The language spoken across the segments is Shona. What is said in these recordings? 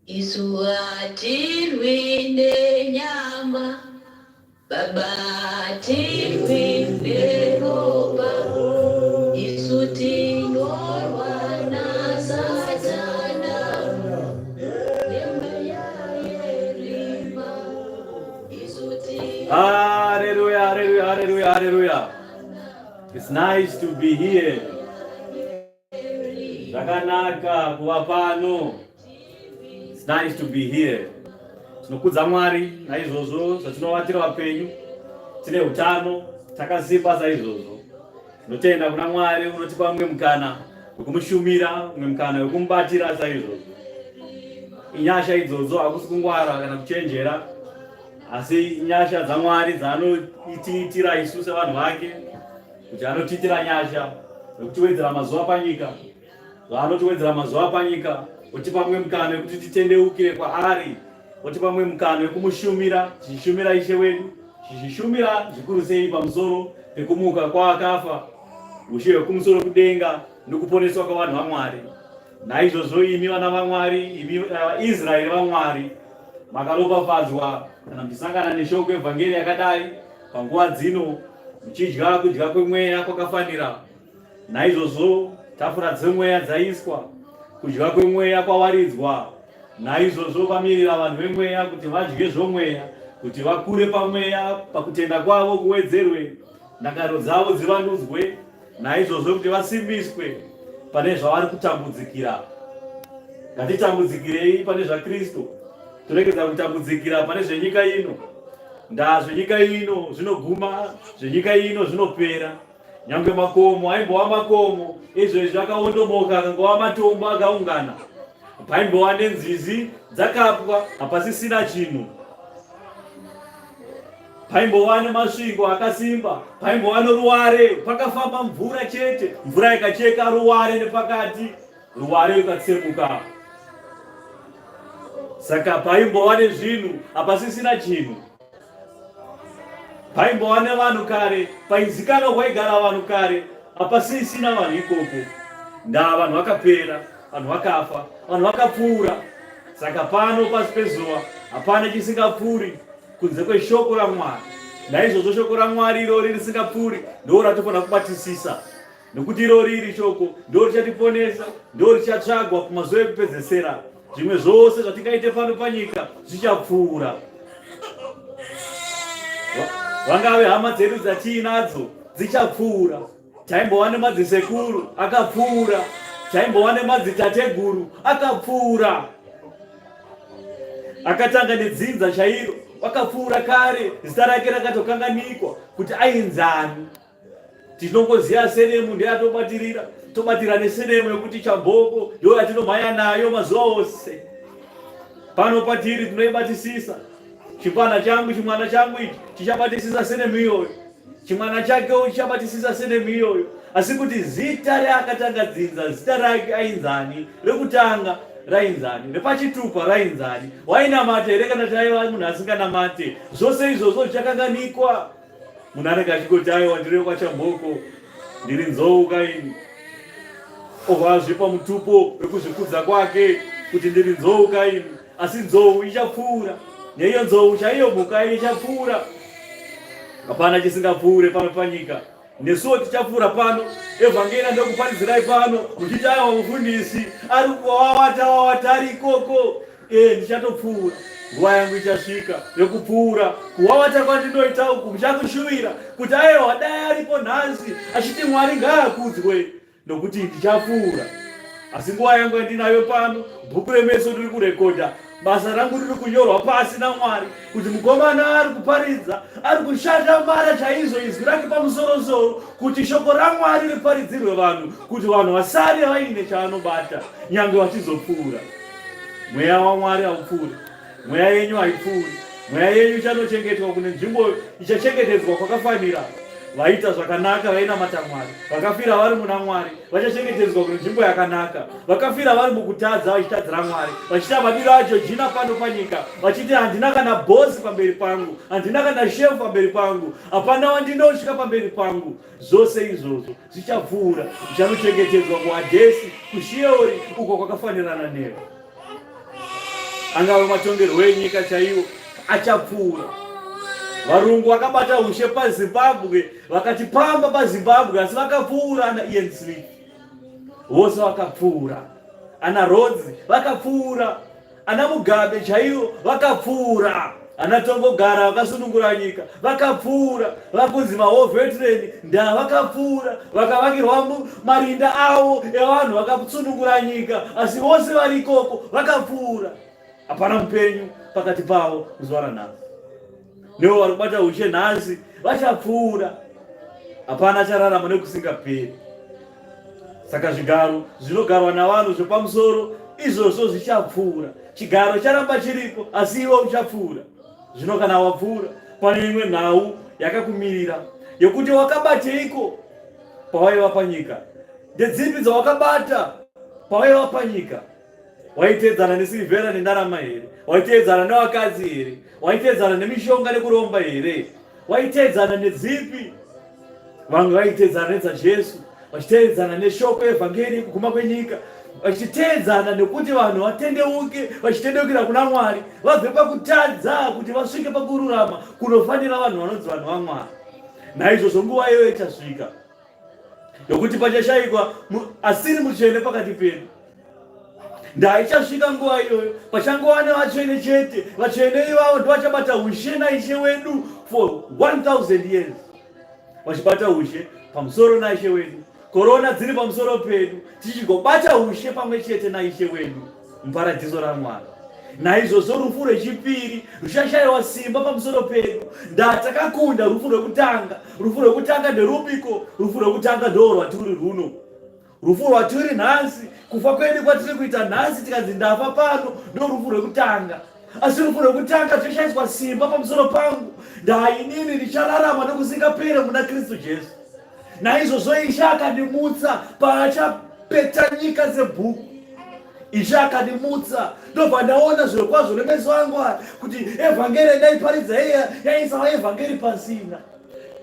Isu hatirwi nenyama, Baba hatirwi neropa, isu tinorwa naSatana nemweya yerima. Isu Hallelujah, hallelujah, hallelujah, hallelujah. It's nice to be here. Zvakanaka kuva pano. It's nice to be here. Tinokudza Mwari naizvozvo zvatinovatira vapenyu. Tine utano, takasimba saizvozvo. Tinotenda kuna Mwari unotipa mumwe mukana wekumushumira, mumwe mukana wekumubatira saizvozvo. Inyasha idzodzo hakusi kungwara kana kuchenjera, asi inyasha dzaMwari dzaanoitiitira isu sevanhu vake kuti anotiitira nyasha nekutiwedzera mazuva panyika zvaanotiwedzera mazuva panyika otipa mumwe mukana wekuti titendeukire kwaari otipa mumwe mukana wekumushumira tichishumira ishe wedu tichishumira zvikuru sei pamusoro pekumuka kwavakafa, ushe hwekumusoro kudenga nokuponeswa kwavanhu vaMwari. Naizvozvo imi vana vaMwari, imi vaIsraeri vaMwari, makaropafadzwa kana muchisangana neshoko evhangeri yakadai panguva dzino, muchidya kudya kwemweya kwakafanira. Naizvozvo tafura dzemweya dzaiswa, kudya kwemweya kwawaridzwa. Naizvozvo vamirira vanhu vemweya kuti vadye zvomweya, kuti vakure pamweya, pakutenda kwavo kuwedzerwe, ndangariro dzavo dzivandudzwe, naizvozvo kuti vasimbiswe pane zvavari kutambudzikira. Ngatitambudzikirei pane zvaKristu, toregedza kutambudzikira pane zvenyika ino. Ndaa zvenyika ino zvinoguma, zvenyika ino zvinopera. Nyangwe makomo aimbova makomo, izvezvi akaondomoka akangova matombo akaungana. Paimbova nenzizi dzakapwa, hapasisina chinhu. Paimbova nemasvingo akasimba, paimbova noruware, pakafamba mvura chete, mvura ikacheka ruware nepakati, ruware rukatsemuka. Saka paimbova nezvinhu, hapasisina chinhu. Paimbova nevanhu kare, paizikanwa kwaigara vanhu kare, hapasisina vanhu ikoko. Ndaa vanhu vakapera, vanhu vakafa, vanhu vakapfuura. Saka pano pasi pezuva hapana chisingapfuuri kunze kweshoko raMwari. Naizvozvo shoko raMwari irori risingapfuuri ndoo ratofanira kubatisisa. Nokuti irori iri shoko ndo richatiponesa, ndo richatsvagwa kumazuva ekupedzesera. Zvimwe zvose zvatingaite pano panyika zvichapfuura. Vangave hama dzedu dzatiinadzo dzichapfuura. Taimbova nemadzisekuru akapfuura, taimbova nemadzitateguru akapfuura. Akatanga nedzinza chairo, wakapfuura kare, zita rake rakatokanganikwa kuti ainzani. Tinongoziva senemu ndeyatobatirira, tobatira nesenemu yekuti chamboko ndiyo yatinomhanya nayo mazuva ose. Pano patiri tinoibatisisa. Chimwana changu, chimwana changu ichi chichabatisisa senemu iyoyo, chimwana chakewo chichabatisisa senemu iyoyo. Asi kuti zita reakatanga dzinza, zita rake ainzani, rekutanga rainzani, repachitupa rainzani, wainamata here kana taiva munhu asinganamate, zvose izvozvo zvichakanganikwa. Munhu anenge achingoti aiwa ndiri wekwaChamboko, ndiri nzou kaini. Obva azvipa mutupo wekuzvikudza kwake kuti ndiri nzou kaini, asi nzou ichapfuura. Neiyo nzou chaiyo mhuka ichapfuura. Hapana chisingapfuure pano panyika. Nesuwo tichapfuura pano, evhangeri ndokuparidzirai pano, muchiti aiwa mufundisi ari kuwawata wawata ari ikoko. Eh, ndichatopfuura. Nguva yangu ichasvika yokupfuura. Kuwawata kwandinoita uku kuchakushuvira kuti aiwa dai aripo nhasi achiti Mwari ngaakudzwe nokuti ndichapfuura. Asi nguva yangu yandinayo pano, bhuku remeso riri kurekodha, basa rangu riri kunyorwa pasi naMwari kuti mukomana ari kuparidza ari kushanda mara chaizvo izwi rake pamusorosoro kuti shoko raMwari riparidzirwe vanhu kuti vanhu vasare vaine chavanobata nyange vachizopfuura. Mweya waMwari haupfuuri, mweya yenyu haipfuuri. Mweya yenyu ichanochengetwa kune nzvimbo ichachengetedzwa kwakafanira. Vaita zvakanaka vainamata Mwari, vakafira vari muna Mwari vachachengetedzwa kune nzvimbo yakanaka. Vakafira vari mukutadza vachitadzira Mwari, vachiita madiro aJojina pano panyika, vachiti handina kana bhosi pamberi pangu, handina kana shefu pamberi pangu, hapana wandinotya pamberi pangu. Zvose izvozvo zvichapfuura, uchanochengetedzwa kuHadhesi, kuSheori, uko kwakafanirana newe. Angave matongerwo enyika chaiwo achapfuura. Varungu vakabata ushe paZimbabwe vakatipamba paZimbabwe, asi vakapfuura ana Ian Smith vose vakapfuura, ana Rhodes vakapfuura. Ana Mugabe chaivo vakapfuura, ana Tongogara vakasunungura nyika vakapfuura, vakunzi mawar veteran ndaa vakapfuura, vakavakirwa marinda avo evanhu vakasunungura nyika, asi vose vari ikoko vakapfuura. Hapana mupenyu pakati pavo muzuva ranhasi. Nevo vari kubata ushe nhasi vachapfuura, hapana achararama nekusingaperi. Saka zvigaro zvinogarwa navanhu zvepamusoro izvozvo zvichapfuura. Chigaro charamba chiripo, asi iwe uchapfuura. Zvino kana wapfuura, pane imwe nhau yakakumirira yekuti wakabateiko pawaiva panyika. Ndedzipi dzawakabata pawaiva panyika? Waiteedzana nesirivhera nendarama here? Waiteedzana nevakadzi here? Waiteedzana nemishonga nekuromba here? Waiteedzana nedzipi? Vamwe vaiteedzana nedzaJesu, vachiteedzana neshoko evhangeri yekuguma kwenyika, vachiteedzana nekuti vanhu vatendeuke, vachitendeukira kuna Mwari, vabve pakutadza kuti vasvike pakururama kunofanira vanhu vanonzi vanhu vaMwari. Naizvozvo nguva iyoyo ichasvika yokuti pachashaikwa asiri mutsvene pakati pedu. Ndaichasvika nguva iyoyo pachangova nevatsvene chete. Vatsvene ivavo ndovachabata ushe naIshe wedu for 1000 years, vachibata ushe pamusoro naIshe wedu, korona dziri pamusoro pedu, tichigobata ushe pamwe chete naIshe wedu muparadhiso raMwari. Naizvozvo rufu rwechipiri ruchashayiwa simba pamusoro pedu. Ndatakakunda rufu rwekutanga. Rufu rwekutanga nderupiko? Rufu rwekutanga ndoo rwatiri rwuno. Rufu rwatiri nhasi, kufa kwedu kwatiri kuita nhasi, tikanzi ndafa pano, ndo rufu rwekutanga. Asi rufu rwekutanga zveshaiswa simba pamusoro pangu, ndainini ndichararama nokusingapere muna Kristu Jesu. Naizvozvo Ishe akandimutsa paachapeta nyika sebhuku. Ishe akandimutsa ndobva ndaona zviro kwazvo nemeso angu aya kuti evhangeri yandaiparidza iya yaisava evhangeri pasina.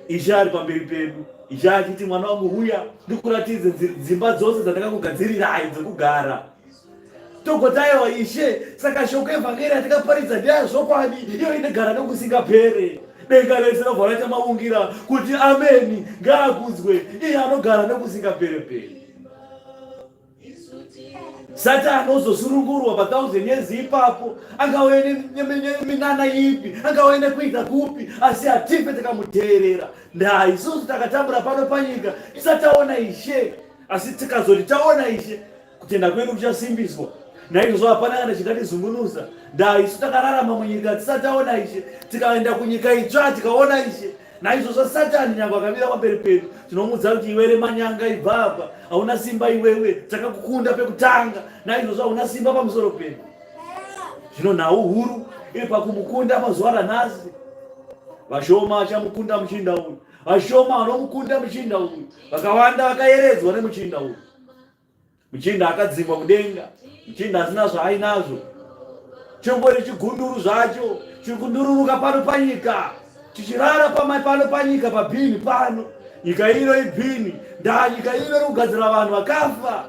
Ishe ari pamberi pedu. Ishe achiti, mwana wangu huya ndikuratidze dzimba dzose dzandakakugadzirirai dzekugara. Togoti aiwa Ishe, saka shoko evhangeri yatakaparidza ndeyazvokwadi, iyo inogara nokusingapere. Denga rese robva raita maungira kuti ameni, ngaakudzwe iye anogara nokusingapere-pere. Satani ozosurungurwa pa 1000 years ipapo, angauye neminana ipi, angauye nekuita kupi, asi hatife takamuteerera. Ndaa isusu takatambura pano panyika tisati taona Ishe, asi tikazoti taona Ishe, kutenda kwedu kuchasimbiswa. Naizvozvo hapana kana chingatizungunusa. Ndaa isu takararama munyika tisati taona Ishe, tikaenda kunyika itsva tikaona Ishe. Naizvozvo Satani nyange akamira pamberi pedu, tinomuudza kuti iwe remanyanga ibva apa, hauna simba iwewe, takakukunda pekutanga, naizvozvo hauna simba pamusoro pedu. Zvino nhau huru iri pakumukunda mazuva ranhasi. Vashoma vachamukunda muchinda uyu, vashoma vanomukunda muchinda uyu, vakawanda vakayeredzwa nemuchinda uyu. Muchinda akadzingwa kudenga, muchinda asina zvaainazvo, chingori chigunduru zvacho chiri kundururuka pano panyika, chichirara pamai pano panyika pabhini pano. Nyika ino ibhini, ndaa nyika ino iri kugadzira vanhu vakafa,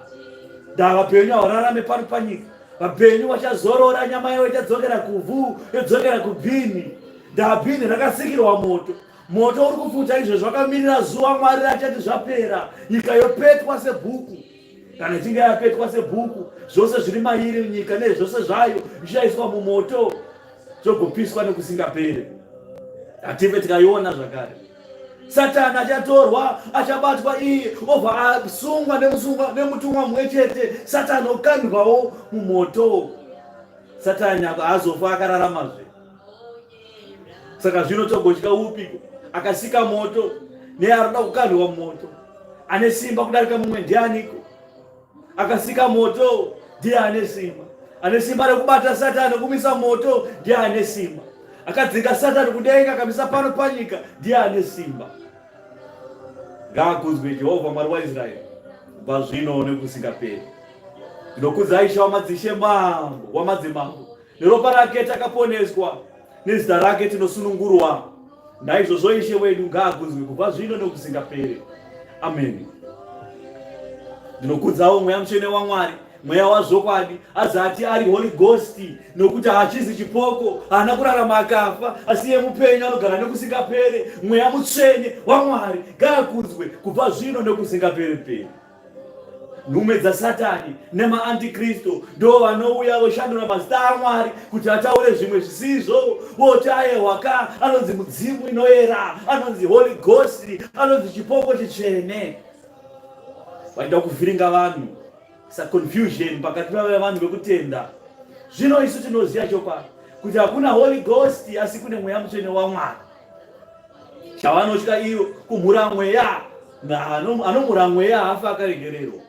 ndaa vapenyu havararame pano panyika. Vapenyu vachazorora, nyama yavo ichadzokera kuvhu, yodzokera kubhini. Ndaa bhini rakasikirwa moto. Moto uri kupfuta izvezvi wakamirira zuva Mwari rachati zvapera, nyika yopetwa sebhuku. Kana ichinge yapetwa sebhuku, zvose zviri mairi, nyika nezvose zvayo, zvichaiswa mumoto zvogopiswa nekusingaperi. Hative tikaiona zvakare. Satani achatorwa, achabatwa iye, obva asungwa nemusungwa nemutumwa mumwe chete. Satani okandwawo mumoto. Satani haazofa akararamazve. Saka zvino togotya upiko akasika moto nearoda kukandwa mumoto? Ane simba kudarika mumwe ndianiko? Akasika moto ndiye ane simba. Ane simba rekubata Satani kumisa moto ndiye ane simba. Akadzinga Satani kudenga akamisa pano panyika ndiye ane simba. Ngaakudzwe Jehovha Mwari waIsraeri kubva zvino nekusingaperi. Ndinokudza Ishe wamadzishe mambo wamadzimambo. Neropa rake takaponeswa, nezita rake tinosunungurwa. Naizvozvo Ishe wedu ngaakudzwe kubva zvino nokusingaperi. Ameni. Ndinokudzawo Mweya Mutsvene waMwari, Mweya wazvokwadi, azati ari Holy Ghost, nokuti haachizi chipoko, haana kurarama akafa, asi iye mupenyu anogara nokusingapere. Mweya Mutsvene waMwari ngaakudzwe kubva zvino nokusingaperi-peri. Nhume dzaSatani nemaantikristu ndo vanouya voshandura mazita aMwari kuti ataure zvimwe zvisizvo, voti ayehwa ka anonzi mudzimu inoyera, anonzi Holy Ghost, anonzi chipoko chitsvene. Vaida kuvhiringa vanhu sa confusion pakati pevanhu vekutenda. Zvino isu tinoziva chokwadi kuti hakuna Holy Ghost asi kune Mweya Mutsvene waMwari. Chavanotya ivo kumhura mweya, anomhura mweya haafi akaregererwa.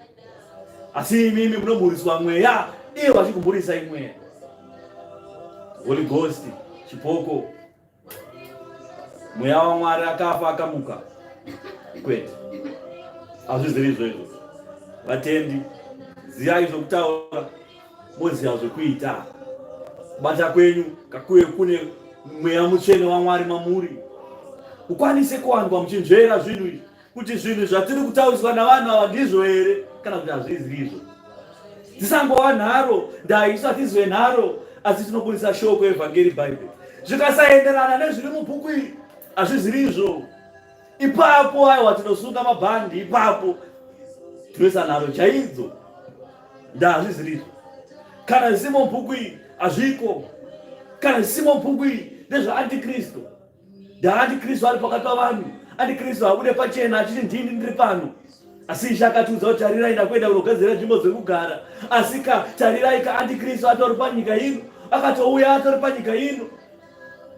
Asi imimi munomhuriswa mweya, iye vachikumhurisai mweya. Holy Ghost chipoko, mweya waMwari akafa akamuka. Kwete, hazviziri izvo izvo. Vatendi, ziyai zvokutaura moziva zvekuita. Kubata kwenyu kakuve kune mweya mutsvene waMwari mamuri, ukwanise kuwanikwa muchinzvera zvinhu izvi. kuti zvinhu zvatiri kutauriswa navanhu ava ndizvo here kana kuti hazvizi izvo. Tisangova nharo, ndaisu hatizwe nharo, asi tinobudisa shoko evhangeri Bhaibheri. Zvikasaenderana nezviri mubhuku iri, hazviziri izvo. Ipapo aiwa tinosunga mabhandi ipapo tinoisa nharo chaidzo. Ndahazviziri izvo. Kana zvisimo mubhuku iyi hazviko. Kana zvisimo mubhuku iyi ndezvaantikristu. Ndaantikristu ari pakati pavanhu. Antikristu abude pachena achiti ndini ndiri pano. Asi Ishe akatiudza kuti tarirai ndakuenda kunogadzira nzvimbo dzekugara. Asi ka tarirai ka antikristu atori panyika ino. Akatouya atori panyika ino.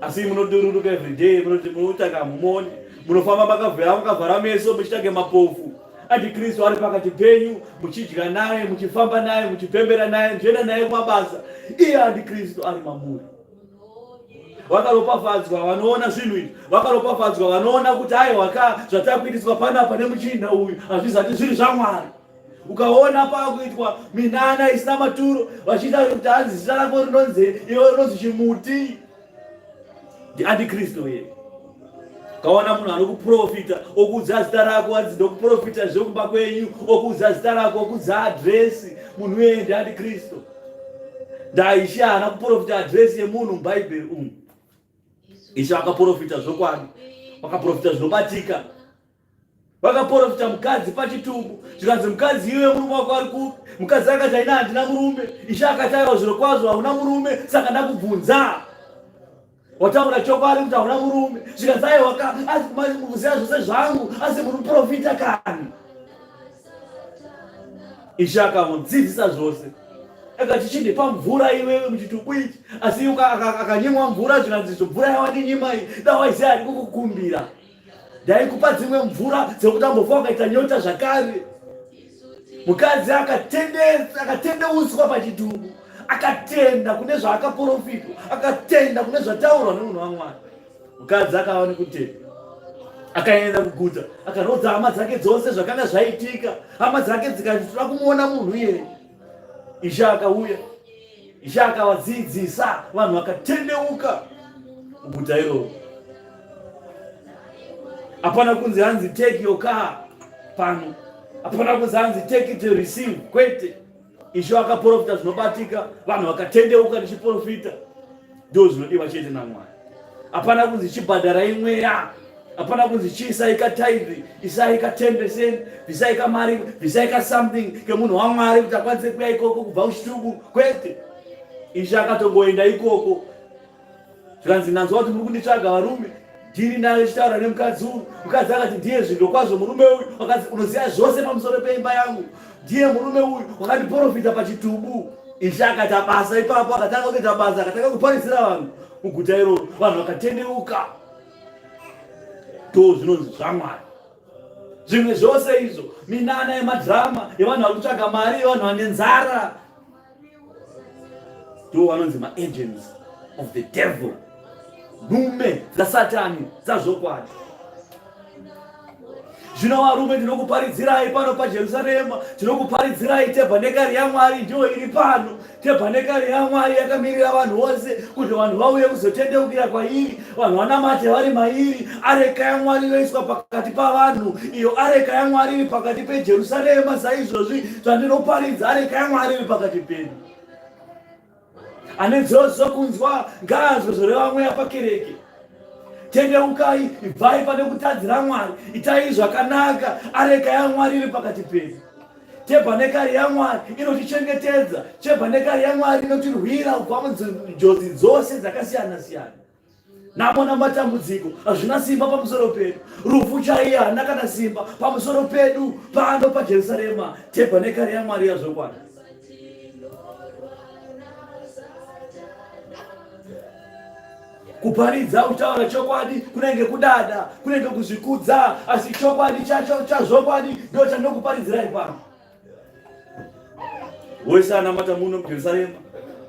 Asi munodururuka everyday munoti munotanga hamumoni. Munofamba makavhara makavhara meso muchiita mapofu. Antikristu ari pakati penyu muchidya naye, muchifamba naye, muchipembera naye, muchienda naye kumabasa. Iye antikristu ari mamuri. Vakaropafadzwa vanoona zvinhu izvi, vakaropafadzwa vanoona kuti aiwa ka zvatakuitiswa panapa nemuchinda uyu hazvizati zviri zvaMwari. Ukaona pakuitwa minana isina maturo vachiita kuti hanzi zita rako rinonzi iwe rinonzi chimuti ndiantikristu iye. Ukaona munhu anokuprofita okuudza zita rako hanzi ndokuprofita zvekumba kwenyu okuudza zita rako okuudza adresi munhu iyeye ndiantikristu. Ndaishe haana kuprofita adresi yemunhu mubhaibheri umu. Ishe akaprofita zvokwadi, vakaprofita zvinobatika, vakaprofita mukadzi pachitubu, zvikanzi mukadzi iwe murume wako ari kupi? Mukadzi akati aina handina murume. Ishe akati aiwa zviro kwazvo hauna murume, saka ndakubvunza wataura chokwadi kuti hauna murume. Zvikanzi aiwa ka asi mukuziva zvose zvangu, asi muri muprofita kani? Ishe akamudzidzisa zvose akati chindipa mvura iwewe muchitubu ichi asi akanyimwa mvura zvikanzi izvo mvura yawandinyima iyi dawaiziva ari kukukumbira ndaikupa dzimwe mvura dzekuti ambofa wakaita nyota zvakare mukadzi akatendeutswa pachitubu akatenda kune zvaakaprofitwa akatenda kune zvataurwa nemunhu wamwari Mukadzi akava nekutenda akaenda kuguta akarodza hama dzake dzose zvakanga zvaitika. Hama dzake dzikati toda kumuona munhu iyeye. Ishe akauya, Ishe akavadzidzisa, vanhu vakatendeuka muguta iroro. Hapana kunzi hanzi take your car pano, hapana kunzi hanzi take it to receive, kwete. Ishe akaprofita zvinobatika, vanhu vakatendeuka nechiprofita. Ndizvo zvinodiwa chete naMwari. Hapana kunzi chibhadharai mweya, hapana kunzi chiisai ka tithe, isai ka 10%, bvisai ka mari, bvisai ka something kemunhu waMwari kuti akwanise kuya ikoko kubva kuchitubu, kwete. Ishe akatongoenda ikoko zvikanzi ndanzwa kuti muri kunditsvaga varume ndini ndaichitaura nemukadzi uyu mukadzi akati ndiye zvido kwazvo murume uyu akati unoziva zvose pamusoro peimba yangu ndiye murume uyu wakandiporofita pachitubu ishe akaita basa ipapo akatanga kuita basa akatanga kuparidzira vanhu muguta iroro vanhu vakatendeuka ndo zvinonzi zvamwari zvimwe zvose izvo minana yemadhirama yevanhu vari kutsvaga mari yevanhu vane nzara Ndiwo vanonzi maagents of the devil, nhume dzasatani dzazvokwadi. Zvino varume, tinokuparidzirai pano paJerusarema, tinokuparidzirai tebhanekari yaMwari, ndiyo iri pano. Tebhanekari yaMwari yakamirira vanhu vose kuti vanhu vauye kuzotendeukira kwairi, vanhu vanamate vari mairi. Areka yaMwari yoiswa pakati pavanhu, iyo areka yaMwari iri pakati peJerusarema saizvozvi zvandinoparidza, areka yaMwari iri pakati pedu. Ane nzeve kunzwa ngaanzwe zvoreva mweya pakereke. Tendeukai, ibvai pane kutadzira Mwari, itai zvakanaka, areka yaMwari iri pakati pedu. Tebhanekari yaMwari inotichengetedza. Tebhanekari yaMwari inotirwira kubva munjodzi dzose dzakasiyana siyana. Nhamo namatambudziko hazvina simba pamusoro pedu. Rufu chaiye haana kana simba pamusoro pedu pano paJerusarema. Tebhanekari yaMwari yazvokwadi. Kuparidza kutaura chokwadi kunenge kudada, kunenge kuzvikudza, asi chokwadi chacho chazvokwadi ndo chandokuparidzirai pano. Wese anamata muno muJerusarema,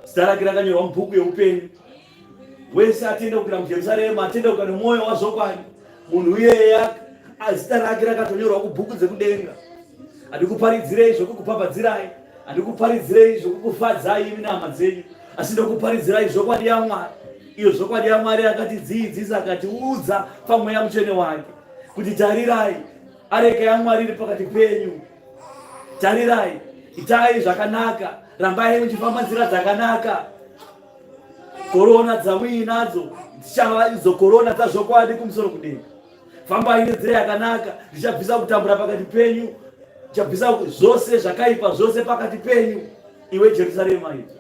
zita rake rakanyorwa mubhuku yeupenyu. Wese atendeukira muJerusarema, atendeuka nemwoyo wazvokwadi, munhu iyeye zita rake rakatonyorwa kubhuku dzekudenga. Handikuparidzirei zvokukupapadzirayi, handikuparidzirei zvokukufadzai imi nehama dzenyu, asi ndokuparidzirai zvokwadi yaMwari. Iyo zvokwadi yaMwari akatidziidzisa akatiudza pamweya mutsvene wake kuti tarirai. Areka yaMwari iri pakati penyu. Tarirai, itai zvakanaka, rambai muchifamba nzira dzakanaka. Korona dzamuinadzo dzichava idzo korona dzazvokwadi kumusoro kudenga. Fambai nenzira yakanaka, ndichabvisa kutambura pakati penyu, ndichabvisa zvose zvakaipa zvose pakati penyu, iwe Jerusarema idzo.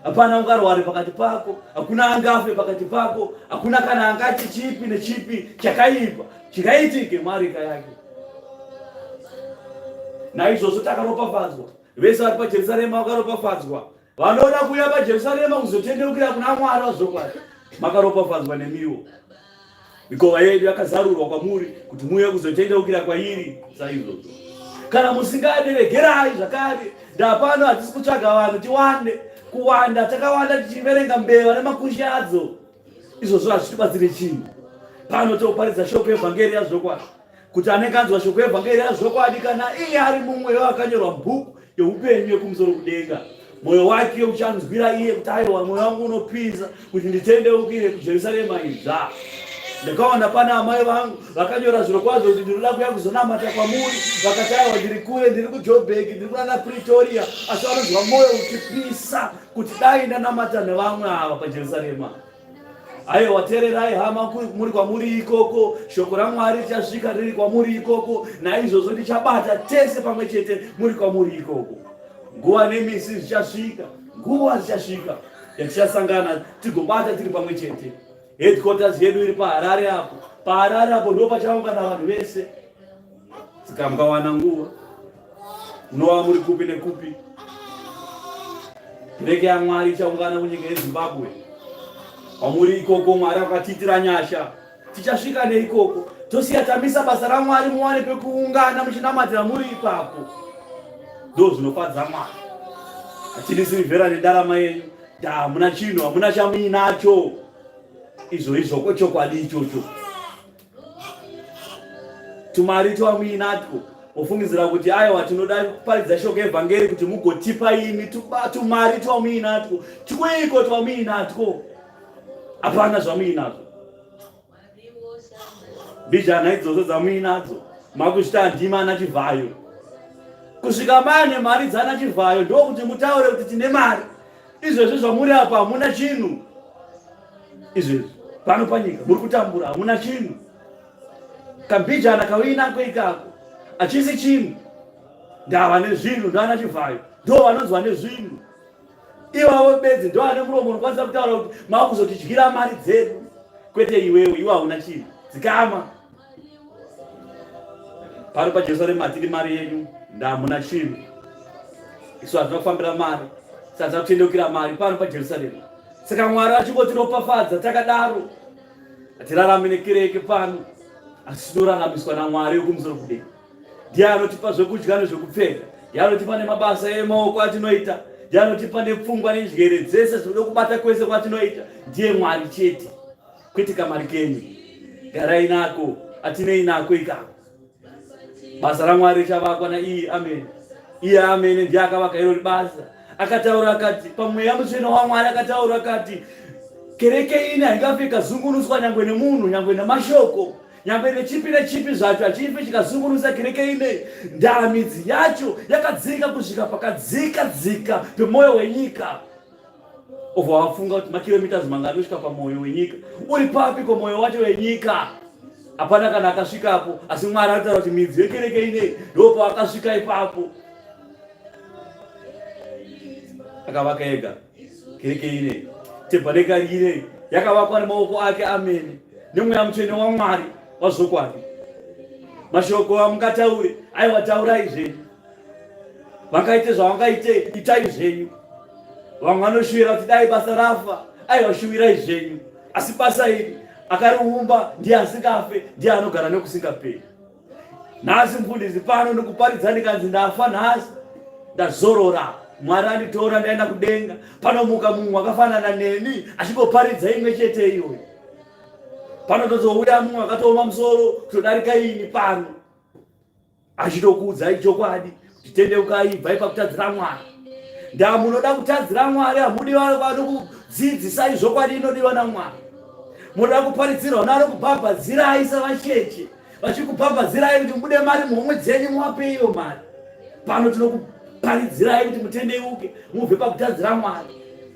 Hapana ungarware pakati pako, hakuna angafe pakati pako, hakuna kana angati chipi nechipi chakaipa chingaitike muareka yake. Naizvozvo takaropafadzwa, vese vari paJerusarema vakaropafadzwa, vanoda kuuya paJerusarema kuzotendeukira kuna Mwari wazvokwadi, makaropafadzwa nemiwo. Mikova yedu yakazarurwa kwamuri kuti muuye kuzotendeukira kwairi saizvozvo. Kana musingade regerai zvakare. Ndapano hatisi kutsvaga vanhu tiwande. Kuwanda takawanda tichiverenga mbeva nemakushe adzo. Izvozvo hazvitibatsire chinhu. Pano toparidza shoko evhangeri yazvokwadi. Kuti anenge anzwa shoko evhangeri yazvokwadi kana iye ari mumwe wevakanyorwa mubhuku yeupenyu yekumusoro kudenga mwoyo wake uchanzwira iye kuti aiwa mwoyo wangu unopisa kuti nditendeukire kujerusarema idzva ndakawana pana amai vangu vakanyora zviro kwazvo kuti ndinoda kuya kuzonamata kwamuri vakati aiwa ndiri kure ndiri kujobheki ndiri kunana pretoria asi vanonzwa mwoyo uchipisa kuti dai ndanamata nevamwe ava pajerusarema Aiwa, tererai hama, muri kwamuri ikoko, shoko raMwari richasvika riri kwamuri ikoko, naizvozvo tichabata tese pamwe chete muri kwamuri ikoko. Nguva nemisi zvichasvika, nguva zichasvika yatichasangana tigobata tiri pamwe chete. Headquarters yedu iri paHarare apo, paHarare apo ndo pachaungana vanhu vese. Saka mukawana nguva munova muri kupi nekupi, kereke yaMwari ichaungana kunyika yeZimbabwe. Kwamuri ikoko Mwari akatiitira nyasha, tichasvika neikoko tosiya tamisa basa raMwari, muwane pekuungana muchinamatira muri ipapo. Ndo zvinofadza Mwari. Hatidi sirivhera nendarama yenyu, hamuna chinhu, hamuna chamuinacho. Izvo izvoko chokwadi ichocho. Tumari twamuinatwo mofungidzira kuti aiwa tinoda kuparidza shoko evhangeri kuti mugotipa imi tumari twamuinatwo twiko twamuinatwo hapana zvamuinazvo mbijana idzodzo dzamuinadzo makuzvita handima ana chivhayo kusvika mane mari dzana chivhayo ndokuti mutaure kuti tine mari Izvezvi zvamuri apa hamuna chinhu. Izvezvi pano panyika muri kutambura hamuna chinhu. Kambijana kauinako ikako hachisi chinhu. Ndava nezvinhu ndana chivhayo ndo vanonzwa nezvinhu ivavo bedzi ndo vane muromo unokwanisa kutaura kuti makuzotidyira mari dzedu kwete iwewe iwe hauna chinhu dzikama Pano paJerusarema hatidi mari yenyu, ndamuna chinhu. Isu hatina kufambira mari, hatina kutendeukira mari pano paJerusarema. Saka Mwari achingotiropafadza takadaro, hatirarami nekereke pano, asi tinoraramiswa naMwari wekumusoro kudenga. Ndiye anotipa zvekudya nezvekupfeka, ndiye anotipa nemabasa emaoko atinoita, ndiye anotipa nepfungwa nenjere dzese dzinoda kubata kwese kwatinoita. Ndiye Mwari chete. kwete kamari kenyu garai nako atinei nako ikako basa ramwari richavakwa naiye amene iye amene ndiye akavaka irori basa akataura akati pamweya mutsvene wamwari akataura akati kereke ine haingafi ikazungunuswa nyangwe nemunhu nyangwe nemashoko nyangwe nechipi nechipi zvacho hachifi chikazungunusa kereke ine ndaa midzi yacho yakadzika kusvika pakadzika dzika pemwoyo wenyika Obva wafunga kuti makilometers mangani osvika pamwoyo wenyika. Uri papi ko mwoyo wacho wenyika? Hapana kana akasvikapo, asi Mwari anotaura kuti midzi yekereke inei ndopaakasvika ipapo. Akavaka ega kereke inei, tebhanekari inei yakavakwa nemaoko ake amene nemweya mutsvene waMwari wazvokwadi. Mashoko amungataure, aiwa taurai zvenyu. Vangaite zvavangaite, itai zvenyu. Vamwe vanoshuvira kuti dai basa rafa, aiwa shuvirai zvenyu. Asi basa iri akariumba ndiye asingafe, ndiye anogara nekusingaperi. Nhasi mufundisi pano ndikuparidza ndikanzi ndafa nhasi, ndazorora. Mwari anditora ndaenda kudenga. Panomuka mumwe akafanana neni achingoparidza imwe chete iyoyo. Panotozouya mumwe akatooma musoro kutodarika ini pano. Achitokuudzai chokwadi kuti tendeukai, ibvai pakutadzira Mwari. Ndaa munoda kutadzira Mwari, hamudi vanokudzidzisai zvokwadi inodiwa naMwari. Munoda kuparidzirwa naanokubhabhadzirai savacheche. Vachikubhabhadzirai kuti mubude mari muhomwe dzenyu muvape iyo mari. Pano tinokuparidzirai kuti mutendeuke mubve pakutadzira Mwari.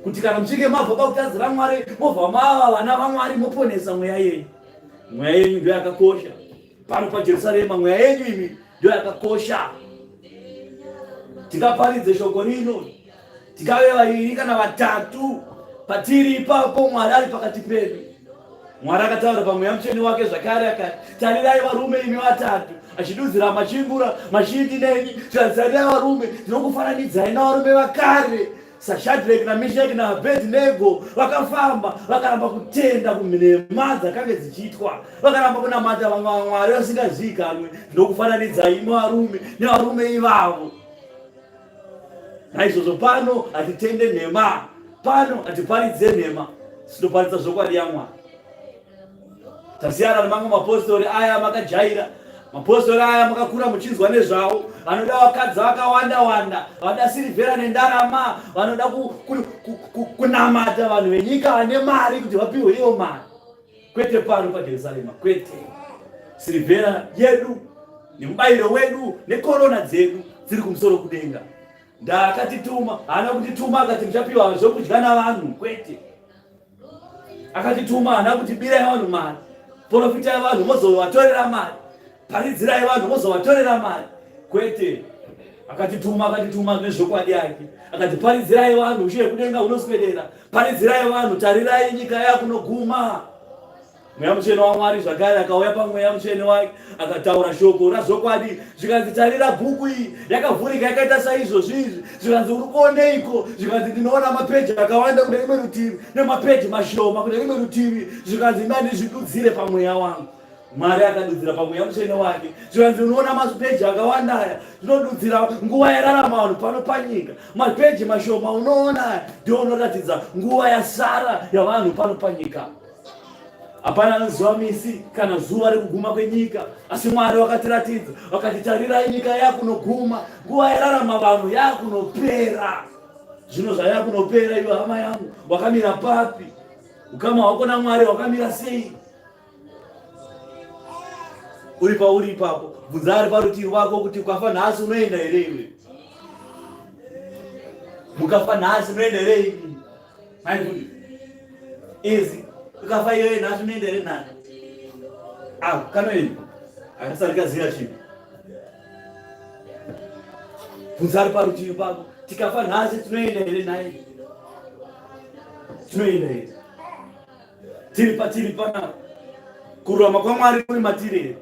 Kuti kana muchinge mabva pakutadzira Mwari mobva mava vana vaMwari moponesa mweya yenyu. Mweya yenyu ndiyo yakakosha. Pano paJerusarema mweya yenyu imi ndiyo yakakosha. Tikaparidze shoko rino tikave vaviri kana vatatu patiri ipapo Mwari ari pakati pedu. Mwari akataura pamweya mutsvene wake zvakare akati, tarirai varume imi vatatu, achidudzira machingura mashindi neni, zvikanzi tarirai varume, ndinokufananidzai navarume vakare saShadrach naMeshach naAbednego vakafamba vakaramba kutenda kunhema dzakange dzichiitwa, vakaramba kunamata vamwe vamwari vasingazivikanwe. Ndinokufananidzai imi varume nevarume ivavo. Naizvozvo pano hatitende nhema, pano hatiparidze nhema, tinoparidza zvokwadi yaMwari. Tasiyana nemamwe mapostori aya makajaira mapostori aya makakura muchinzwa nezvawo, vanoda vakadzi vakawanda wanda, vanoda sirivhera nendarama, vanoda kunamata vanhu venyika vane mari kuti vapiwe iyo mari. Kwete pano paJerusarema, kwete. Sirivhera yedu nemubayiro wedu nekorona dzedu dziri kumusoro kudenga. Ndaakatituma, haana kutituma akati muchapiwa zvokudya navanhu, kwete. Akatituma haana kuti birai vanhu mari, porofitai vanhu mozovatorera mari, paridzirai vanhu mozovatorera mari, kwete. Akatituma, akatituma nezvokwadi yake, akati paridzirai vanhu, ushe kudenga hunoswedera, paridzirai vanhu, tarirai nyika yakunoguma. Mweya Mutsvene waMwari zvakare akauya paMweya Mutsvene wake akataura shoko razvokwadi, zvikanzi tarira bhuku iyi yakavhurika yakaita saizvozvi izvi, zvikanzi uri kuoneiko? Zvikanzi ndinoona mapeji akawanda kune rimwe rutivi nemapeji mashoma kune rimwe rutivi, zvikanzi ndandizvidudzire pamweya wangu. Mwari akadudzira pamweya mutsvene wake, zvikanzi unoona mapeji akawanda aya zvinodudzira nguva yararama vanhu pano panyika. Mapeji mashoma unoona aya ndio unoratidza nguva yasara yavanhu pano panyika. Hapana anoziva misi kana zuva rekuguma kwenyika, asi Mwari wakatiratidza, vakati tarirai nyika yakunoguma, nguva yararama vanhu yakunopera. Zvino zvayakunopera iwe hama yangu, wakamira papi? Ukama hwako naMwari hwakamira sei? Uri pauri ipapo, bvunza ari parutivi rwako kuti ukafa nhasi unoenda here iwe? Mukafa nhasi unoenda here imi? Mai Izi ukafa iyoyo nhasi unoenda here nhasi? Ah, kanoenda. Akasari kaziva chinhu. Bvunza ari parutivi pako, tikafa nhasi tinoenda here nhai? Tinoenda here? Tiri patiri panapa. Kururama kwaMwari kuri matiri here?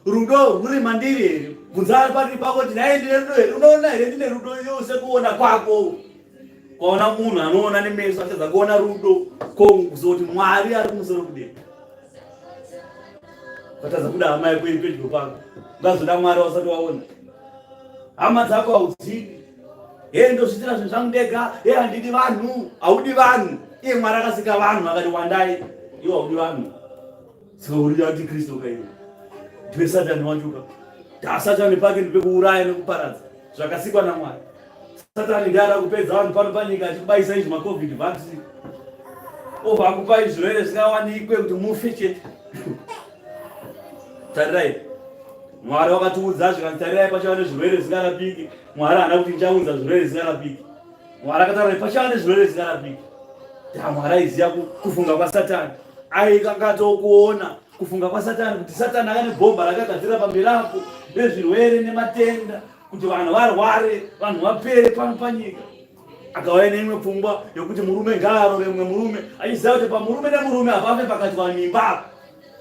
Rudo rwuri mandiri here? Bvunza ari parutivi pako kuti nhai ndine rudo here? Unoona here ndine rudo yose kuona kwako? Kwaona munhu anoona nemeso achadza kuona rudo ko kuzoti Mwari ari kumusoro kudenga. Vatadza kuda hama yako iri pedyo pako. Ungazoda Mwari wasati waona. Hama dzako haudzidi. Hee ndozviitira zvinhu zvangu ndega. Hee handidi vanhu. Haudi vanhu. Iye Mwari akasika vanhu akati wandai. Iwe haudi vanhu. Saka uri antikristu ka iwe. Ndiwe Satani wacho ka. Satani pake ndipekuuraya nekuparadza zvakasikwa naMwari. Satani ndiye ada kupedza vanhu pano panyika achikubayisa izvi macovid vaccine. Obva akupai zvirwere zvisingawanikwe kuti mufe chete. Tarirai. Mwari wakatiudza zvikanzi tarirai pachava nezvirwere zvisingarapiki. Mwari haana kuti ndichaunza zvirwere zvisingarapiki. Mwari akataura kuti pachava nezvirwere zvisingarapiki. Mwari aiziva kufunga kwaSatani. Aikangatokuona kufunga kwaSatani kuti Satani akane bhomba rakagadzira pamberi apo rezvirwere nematenda kuti vanhu varware, vanhu vapere pano panyika. Akauya neimwe pfungwa yokuti murume ngaarore mumwe murume, achiziva kuti pamurume nemurume hapafe pakatwa mimba.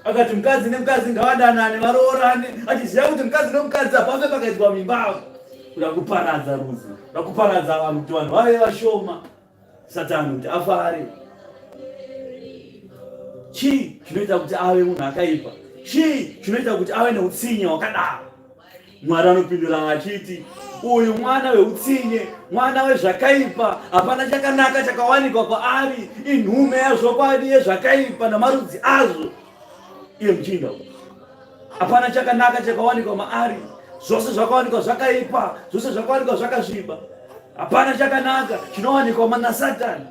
Akati mukadzi nemukadzi ngavadanane varoorane, achiziva kuti mukadzi nemukadzi hapafe pakaitwa mimba. Kuda kuparadza rudzi, kuda kuparadza vanhu kuti vanhu vave vashoma. Satani kuti afare. Chii chinoita kuti ave munhu akaipa? Chii chinoita kuti ave neutsinye hwakadaro? Mwari anopindura achiti, uyu mwana weutsinye, mwana wezvakaipa, hapana chakanaka chakawanikwa kwaari, inhume yazvokwadi yezvakaipa namarudzi azvo. Iye muchinda uyu, hapana chakanaka chakawanikwa maari, zvose zvakawanikwa zvakaipa, zvose zvakawanikwa zvakasviba. Hapana chakanaka chinowanikwa naSatani,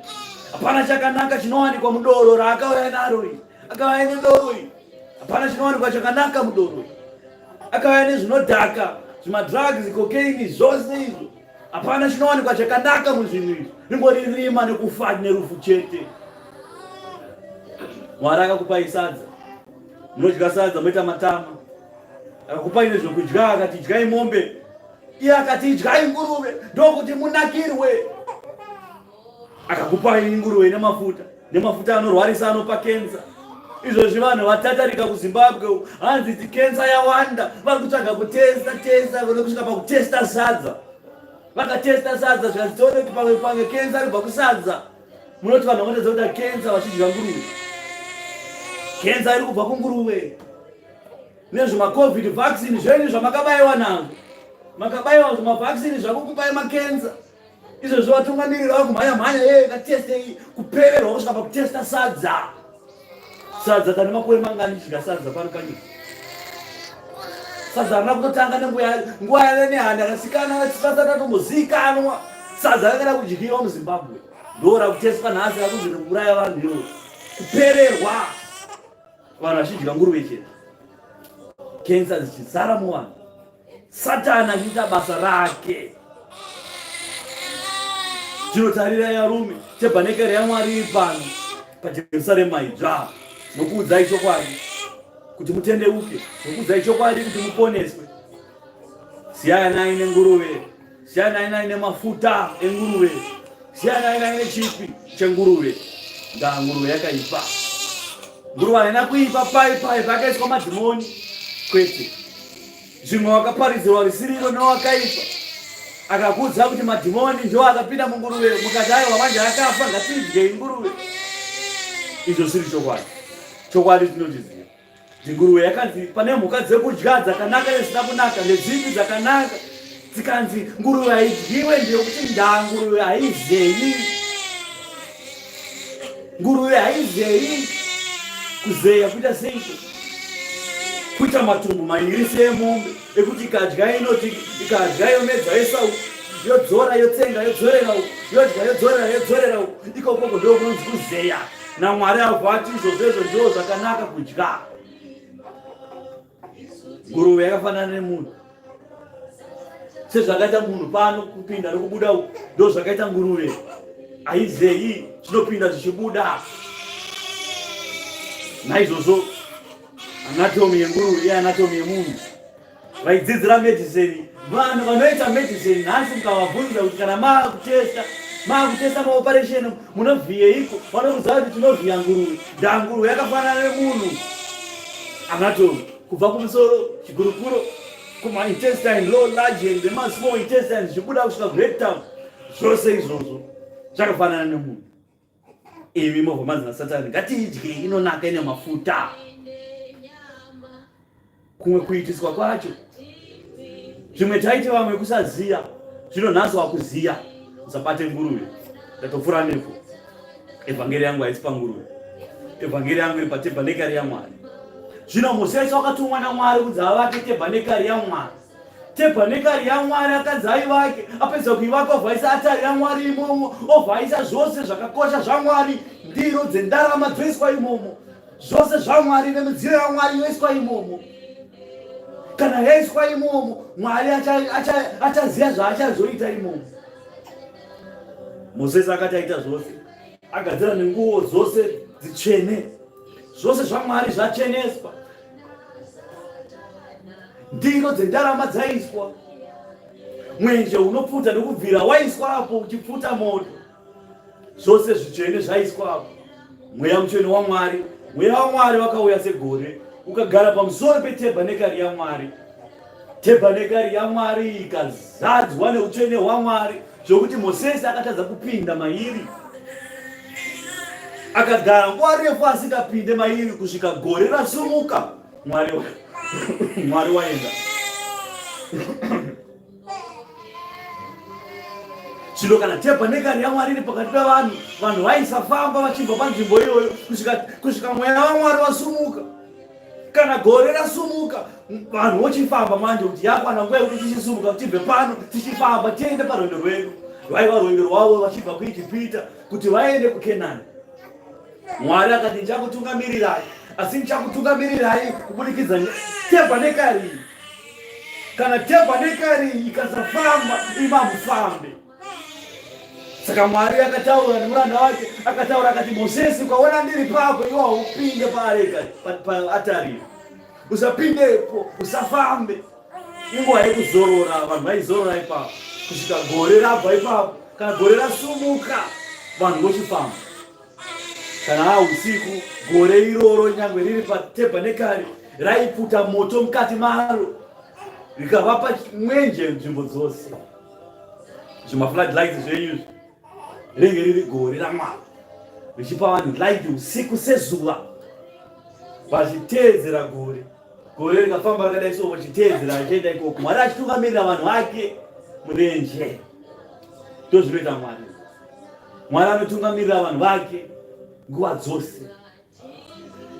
hapana chakanaka chinowanikwa mudoro raakauya naro iri, akauya nedoro iri. Hapana chinowanikwa chakanaka mudoro. Akauya nezvinodhaka, zvimadrugs, cocaine, zvose izvo. Hapana chinowanikwa chakanaka muzvinhu izvi. Ringori rima nekufa nerufu chete. Mwari akakupai sadza. Munodya sadza moita matama. Akakupai nezvekudya akati idyai mombe. Iye akati idyai nguruve ndokuti munakirwe. Akakupai nguruve nemafuta. Nemafuta anorwarisa anopa kenza. Izvozvi vanhu vatatarika kuZimbabwe hanzi ti kenza yawanda vari kutsvaga kutesta testa kusvika pakutesta sadza. Vakatesta sadza zvikanzi tione kuti pamwe pamwe kenza ribva kusadza. Munoti vanhu vanotadza kuita kenza vachidya nguruve. Kenza iri kubva kunguruve. Nezvemacovid vaccine zvenyu zvamakabaiwa nazvo. Makabaiwa zvimavaccine zvakukupai makenza. Izvozvo vatungamiriri vakumhanya mhanya yeye ngatitestei kupererwa kusvika pakutesta sadza. Sadza tane makore mangani chidya sadza pano panyika. Sadza harina kutotanga nenguva nguva yave nehanda kasikana vasati atombozikanwa. Sadza rakada kudyiwa muZimbabwe. Ndo rakuteswa nhasi rakunzi rikuuraya vanhu iro. Kupererwa. Vanhu vachidya nguruve chete. Kensa dzichizara muvanhu. Satani achiita basa rake. Tinotarira yarume tebhanekeri yaMwari iri pano paJerusarema idzva. Nokuudzai chokwadi kuti mutendeuke, nokuudzai chokwadi kuti muponeswe. Siyanai nenguruve, siyanai nemafuta enguruve, siyanai nechipi chenguruve. Ndaa nguruve yakaipa. Nguruve haina kuipa pai pai pakaiswa madhimoni kwete. Zvimwe wakaparidzirwa risiriro newakaipa akakuudza kuti madhimoni ndiwo akapinda munguruve mukati aiwa manje akafa ngatidyei nguruve. Izvo zviri chokwadi. Chokwadi tinochiziva. Nguruve yakanzi pane mhuka dzekudya dzakanaka nedzisina kunaka ndedzipi dzakanaka dzikanzi nguruve haidyiwe ndeyekuti ndaa nguruve haizeyi nguruve haizeyi kuzeya kuita seiko kuita matumbu mairi seemombe ekuti ikadya inoti ikadya yomedza yesau yodzora yotsenga yodzorera uku yodya yodzorera yodzorera uku ikokoko ndokunonzi kuzeya namwari abva ati izvozvo izvo ndizvo zvakanaka kudya nguruve yakafanana nemunhu sezvakaita munhu pano kupinda nokubuda uku ndo zvakaita nguruve haizei zvinopinda zvichibuda naizvozvo anatomy yenguruve ianatomy yemunhu Vaidzidzira medicine vanhu vanoita medicine nhasi mukavabvunza kuti kana maakutesta maakutesta maoperation munovhiyeiko vanokuziva kuti tinovhiya nguruve ndaa nguruve yakafanana nemunhu anatomy kubva kumusoro chigurukuro kumaintestine low large and nemasmall intestine zvichibuda kusvika kurectum zvose izvozvo zvakafanana nemunhu imi mobva manzi nasatani ngatiidye inonaka ine mafuta kumwe kuitiswa kwacho zvimwe taiti vamwe kusaziya zvino nhasi wakuziya usabate nguruve ndatopfuura nepo evhangeri yangu haisi panguruve evhangeri yangu iri patebhanekari yamwari zvino mosesi wakatumwa namwari kunzi avake tebhanekari yamwari Tebhanekari yaMwari akanzi aivake. Apedza kuivaka obva aisa atari yaMwari imomo, obva aisa zvose zvakakosha zvaMwari, ndiro dzendarama dzoiswa imomo, zvose zvaMwari nemidziyo yaMwari yoiswa imomo. Kana yaiswa imomo, Mwari achaziva zvaachazoita imomo. Mosesi akati aita zvose, agadzira nenguo dzose dzitsvene, zvose zvaMwari zvacheneswa. Ndiro dzendarama dzaiswa, mwenje unopfuta nokubvira waiswa apo uchipfuta moto, zvose zvitsvene zvaiswa apo. Mweya mutsvene waMwari, mweya waMwari wakauya segore ukagara pamusoro petebhanekari yaMwari. Tebhanekari yaMwari ikazadzwa neutsvene hwaMwari zvokuti Mosesi akatadza kupinda mairi. Akagara nguva refu asingapinde mairi kusvika gore rasumuka. Mwari Mwari waenda. Zvino kana tebhanekari yaMwari iri pakati pevanhu, vanhu vaisafamba vachibva panzvimbo iyoyo kusvika kusvika mweya waMwari wasumuka. Kana gore rasumuka, vanhu vochifamba manje kuti yakwana nguva yekuti tichisumuka tibve pano tichifamba tiende parwendo rwedu. Rwaiva rwendo rwavo vachibva kuIjipita kuti vaende kuKenani. Mwari akati ndichakutungamirirai. asi ndichakutungamirirai kubudikidza tebhanekari. Kana tebhanekari ikasafamba, ima mufambe. Saka Mwari akataura nemuranda wake, akataura akati, Mosesi, ukaona ndiri pako, iwe haupinde paareka, paatari, usapindepo, usafambe. Inguva yekuzorora, vanhu vaizorora ipapo kusvika gore rabva ipapo. Kana gore rasumuka, vanhu vochifamba. Kana aa usiku, gore iroro nyangwe riri patebhanekari raipfuta moto mukati maro rikavapa mwenje nzvimbo dzose. Zvimafloodlights zvenyu izvi ringe riri gore raMwari richipa vanhu light usiku sezuva, vachiteedzera gore. Gore rikafamba rakadai so, vachiteedzera achienda ikoko, Mwari achitungamirira vanhu vake murenje. Ndozvinoita Mwari. Mwari anotungamirira vanhu vake nguva dzose.